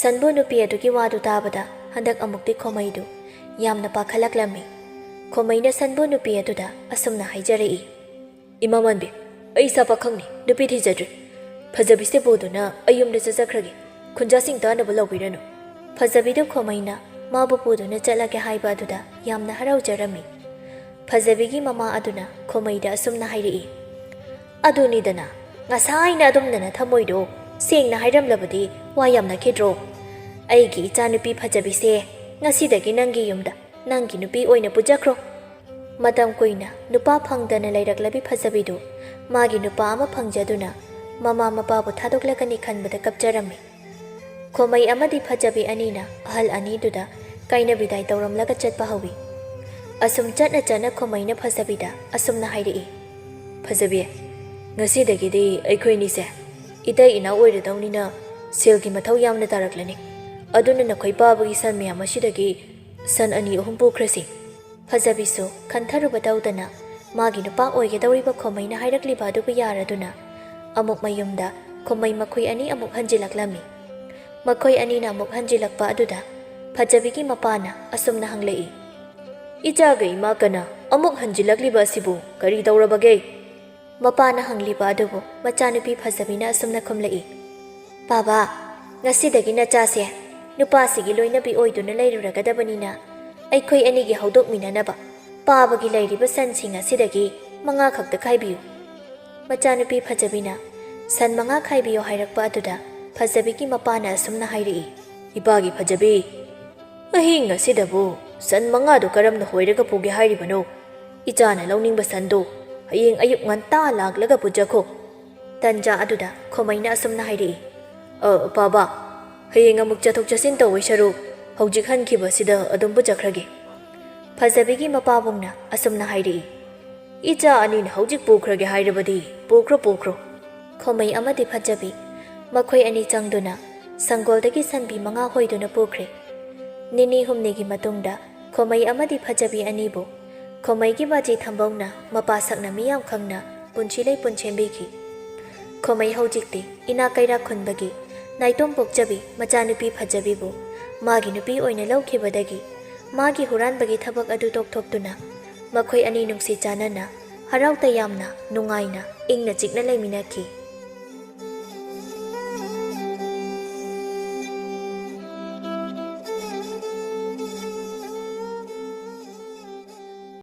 ꯁꯟꯕꯨ ꯅꯨꯄꯤ ꯑꯗꯨꯒꯤ ꯋꯥꯗꯨ ꯇꯥꯕꯗ ꯍꯟꯗꯛ ꯑꯃꯨꯛꯇꯤ ꯈꯣꯃꯩꯗꯨ ꯌꯥꯝꯅ ꯄꯥꯈꯠꯂꯛꯂꯝꯃꯤ꯫ ꯈꯣꯃꯩꯅ ꯁꯟꯕꯨ ꯅꯨꯄꯤ ꯑꯗꯨꯗ ꯑꯁꯨꯝꯅ ꯍꯥꯏꯖꯔꯛꯏ, "ꯏꯃꯥ ꯃꯥꯟꯕꯤ, ꯑꯩ ꯏꯁꯥ ꯄꯥꯈꯪꯅꯤ, ꯅꯨꯄꯤ ꯊꯤꯖꯗ꯭ꯔꯤ꯫ ꯐꯖꯕꯤꯁꯦ ꯄꯨꯗꯨꯅ ꯑꯩ ꯌꯨꯝꯗ ꯆꯠꯆꯈ꯭ꯔꯒꯦ꯫ ꯈꯨꯟꯖꯥꯁꯤꯡ ꯇꯥꯅꯕ ꯂꯥꯎꯕꯤꯔꯅꯨ꯫" ꯐꯖꯕꯤꯗꯨ ꯈꯣꯃꯩꯅ ꯃꯥꯕꯨ ꯄꯨꯗꯨꯅ ꯆꯠꯂꯒꯦ ꯍꯥꯏꯕ ꯑꯗꯨꯗ ꯌꯥꯝꯅ ꯍꯔꯥꯎꯖꯔꯝꯃꯤ꯫ ꯐꯖꯕꯤꯒꯤ ꯃꯃꯥ ꯑꯗꯨꯅ ꯈꯣꯃꯩꯗ ꯑꯁꯨꯝꯅ ꯍꯥꯏꯔꯛꯏ, "ꯑꯗꯨꯅꯤꯗꯅ, ꯉꯁꯥꯏꯅ ꯑꯗꯨꯝꯅ ꯅꯊꯃꯣꯏꯗꯣ ꯁꯦꯡꯅ ꯍꯥꯏꯔꯝꯂꯕꯗꯤ ꯋꯥ ꯌꯥꯝꯅꯈꯤꯗ꯭ꯔꯣ? ꯑꯩꯒꯤ ꯏꯆꯥꯅꯨꯄꯤ ꯐꯖꯕꯤꯁꯦ ꯉꯁꯤꯗꯒꯤ ꯅꯪꯒꯤ ꯌꯨꯝꯗ ꯅꯪꯒꯤ ꯅꯨꯄꯤ ꯑꯣꯏꯅ ꯄꯨꯖꯈ꯭ꯔꯣ꯫" ꯃꯇꯝ ꯀꯨꯏꯅ ꯅꯨꯄꯥ ꯐꯪꯗꯅ ꯂꯩꯔꯛꯂꯕꯤ ꯐꯖꯕꯤꯗꯨ ꯃꯥꯒꯤ ꯅꯨꯄꯥ ꯑꯃ ꯐꯪꯖꯗꯨꯅ ꯃꯃꯥ ꯃꯄꯥꯕꯨ ꯊꯥꯗꯣꯛꯂꯒꯅꯤ ꯈꯟꯕꯗ ꯀꯞꯆꯔꯝꯃꯤ꯫ ꯈꯣꯃꯩ ꯑꯃꯗꯤ ꯐꯖꯕꯤ ꯑꯅꯤꯅ ꯑꯍꯜ ꯑꯅꯤꯗꯨꯗ ꯀꯥꯏꯅ ꯕꯤꯗꯥꯏ ꯇꯧꯔꯝꯂꯒ ꯆꯠꯄ ꯍꯧꯏ꯫ ꯑꯁꯨꯝ ꯆꯠꯅ ꯆꯠꯅ ꯈꯣꯃꯩꯅ ꯐꯖꯕꯤꯗ ꯑꯁꯨꯝꯅ ꯍꯥꯏꯔꯛꯏ꯫ "ꯐꯖꯕꯤ, ꯉꯁꯤꯗꯒꯤꯗꯤ ꯑꯩꯈꯣꯏꯅꯤꯁꯦ ꯏꯇꯩ ꯏꯅꯥꯎ ꯑꯣꯏꯔꯗꯧꯅꯤꯅ ꯁꯦꯜꯒꯤ ꯃꯊꯧ ꯌꯥꯝꯅ ꯇꯥꯔꯛꯂꯅꯤ꯫ ꯑꯗꯨꯅ ꯅꯈꯣꯏ ꯄꯥꯕꯒꯤ ꯁꯟ ꯃꯌꯥꯝ ꯑꯁꯤꯗꯒꯤ ꯁꯟ ꯑꯅꯤ ꯑꯍꯨꯝ ꯄꯨꯈ꯭ꯔꯁꯤ꯫" ꯐꯖꯕꯤꯁꯨ ꯈꯟꯊꯔꯨꯕ ꯇꯧꯗꯅ ꯃꯥꯒꯤ ꯅꯨꯄꯥ ꯑꯣꯏꯒꯗꯧꯔꯤꯕ ꯈꯣꯃꯩꯅ ꯍꯥꯏꯔꯛꯂꯤꯕ ꯑꯗꯨꯕꯨ ꯌꯥꯔꯗꯨꯅ ꯑꯃꯨꯛ ꯃꯌꯨꯝꯗ ꯈꯣꯃꯩ ꯃꯈꯣꯏ ꯑꯅꯤ ꯑꯃꯨꯛ ꯍꯟꯖꯤꯜꯂꯛꯂꯝꯃꯤ꯫ ꯃꯈꯣꯏ ꯑꯅꯤꯅ ꯑꯃꯨꯛ ꯍꯟꯖꯤꯜꯂꯛꯄ ꯑꯗꯨꯗ ꯐꯖꯕꯤꯒꯤ ꯃꯄꯥꯅ ꯑꯁꯨꯝꯅ ꯍꯪꯂꯛꯏ꯫ "ꯏꯆꯥꯒ ꯏꯃꯥꯒꯅ ꯑꯃꯨꯛ ꯍꯟꯖꯤꯜꯂꯛꯂꯤꯕ ꯑꯁꯤꯕꯨ ꯀꯔꯤ ꯇꯧꯔꯕꯒꯦ?" ꯃꯄꯥꯅ ꯍꯪꯂꯤꯕ ꯑꯗꯨꯕꯨ ꯃꯆꯥꯅꯨꯄꯤ ꯐꯖꯕꯤꯅ ꯑꯁꯨꯝꯅ ꯈꯨꯝꯂꯛꯏ꯫ "ꯕꯥꯕꯥ, ꯉꯁꯤꯗꯒꯤ ꯅꯆꯥꯁꯦ ꯅꯨꯄꯥꯁꯤꯒꯤ ꯂꯣꯏꯅꯕꯤ ꯑꯣꯏꯗꯨꯅ ꯂꯩꯔꯨꯔꯒꯗꯕꯅꯤꯅ ꯑꯩꯈꯣꯏ ꯑꯅꯤꯒꯤ ꯍꯧꯗꯣꯛꯃꯤꯟꯅꯅꯕ ꯄꯥꯕꯒꯤ ꯂꯩꯔꯤꯕ ꯁꯟꯁꯤꯡ ꯑꯁꯤꯗꯒꯤ ꯃꯉꯥ ꯈꯛꯇ ꯈꯥꯏꯕꯤꯌꯨ꯫" ꯃꯆꯥꯅꯨꯄꯤ ꯐꯖꯕꯤꯅ ꯁꯟ ꯃꯉꯥ ꯈꯥꯏꯕꯤꯌꯨ ꯍꯥꯏꯔꯛꯄ ꯑꯗꯨꯗ ꯐꯖꯕꯤꯒꯤ ꯃꯄꯥꯅ ꯑꯁꯨꯝꯅ ꯍꯥꯏꯔꯛꯏ꯫ "ꯏꯄꯥꯒꯤ ꯐꯖꯕꯤ, ꯑꯍꯤꯡ ꯑꯁꯤꯗꯕꯨ ꯁꯟ ꯃꯉꯥꯗꯨ ꯀꯔꯝꯅ ꯍꯣꯏꯔꯒ ꯄꯨꯒꯦ ꯍꯥꯏꯔꯤꯕꯅꯣ? ꯏꯆꯥꯅ ꯂꯧꯅꯤꯡꯕ ꯁꯟꯗꯨ ꯍꯌꯦꯡ ꯑꯌꯨꯛ ꯉꯟꯇꯥ ꯂꯥꯛꯂꯒ ꯄꯨꯖꯈꯣ꯫" ꯇꯟꯖꯥ ꯑꯗꯨꯗ ꯈꯣꯃꯩꯅ ꯑꯁꯨꯝꯅ ꯍꯥꯏꯔꯛꯏ꯫ "ꯑ, ꯄꯥꯕ, ꯍꯌꯦꯡ ꯑꯃꯨꯛ ꯆꯠꯊꯣꯛ ꯆꯠꯁꯤꯟ ꯇꯧꯋꯦ ꯁꯔꯨꯛ ꯍꯧꯖꯤꯛ ꯍꯟꯈꯤꯕ ꯑꯁꯤꯗ ꯑꯗꯨꯝ ꯄꯨꯖꯈ꯭ꯔꯒꯦ꯫" ꯐꯖꯕꯤꯒꯤ ꯃꯄꯥꯕꯨꯡꯅ ꯑꯁꯨꯝꯅ ꯍꯥꯏꯔꯛꯏ꯫ "ꯏꯆꯥ ꯑꯅꯤꯅ ꯍꯧꯖꯤꯛ ꯄꯨꯈ꯭ꯔꯒꯦ ꯍꯥꯏꯔꯕꯗꯤ ꯄꯨꯈ꯭ꯔꯣ, ꯄꯨꯈ꯭ꯔꯣ꯫" ꯈꯣꯃꯩ ꯑꯃꯗꯤ ꯐꯖꯕꯤ ꯃꯈꯣꯏ ꯑꯅꯤ ꯆꯪꯗꯨꯅ ꯁꯪꯒꯣꯜꯗꯒꯤ ꯁꯟꯕꯤ ꯃꯉꯥ ꯍꯣꯏꯗꯨꯅ ꯄꯨꯈ꯭ꯔꯦ꯫ ꯅꯤꯅꯤ ꯍꯨꯝꯅꯤꯒꯤ ꯃꯇꯨꯡꯗ ꯈꯣꯃꯩ ꯑꯃꯗꯤ ꯐꯖꯕꯤ ꯑꯅꯤꯕꯨ ꯈꯣꯃꯩꯒꯤ ꯃꯆꯦ ꯊꯝꯕꯧꯅ ꯃꯄꯥ ꯁꯛꯅ ꯃꯤ ꯌꯥꯝ ꯈꯪꯅ ꯄꯨꯟꯁꯤ ꯂꯩꯄꯨꯟ ꯁꯦꯝꯕꯤꯈꯤ꯫ ꯈꯣꯃꯩ ꯍꯧꯖꯤꯛꯇꯤ ꯏꯅꯥꯛ ꯀꯩꯔꯥꯛ ꯈꯨꯟꯕꯒꯤ ꯅꯥꯏꯇꯣꯝ ꯄꯣꯛꯆꯕꯤ ꯃꯆꯥꯅꯨꯄꯤ ꯐꯖꯕꯤꯕꯨ ꯃꯥꯒꯤ ꯅꯨꯄꯤ ꯑꯣꯏꯅ ꯂꯧꯈꯤꯕꯗꯒꯤ ꯃꯥꯒꯤ ꯍꯨꯔꯥꯟꯕꯒꯤ ꯊꯕꯛ ꯑꯗꯨ ꯇꯣꯛꯊꯣꯛꯇꯨꯅ ꯃꯈꯣꯏ ꯑꯅꯤ ꯅꯨꯡꯁꯤ ꯆꯥꯟꯅꯅ ꯍꯔꯥꯎ ꯇꯌꯥꯝꯅ ꯅꯨꯡꯉꯥꯏꯅ ꯏꯪꯅ ꯆꯤꯛꯅ ꯂꯩꯃꯤꯟꯅꯈꯤ꯫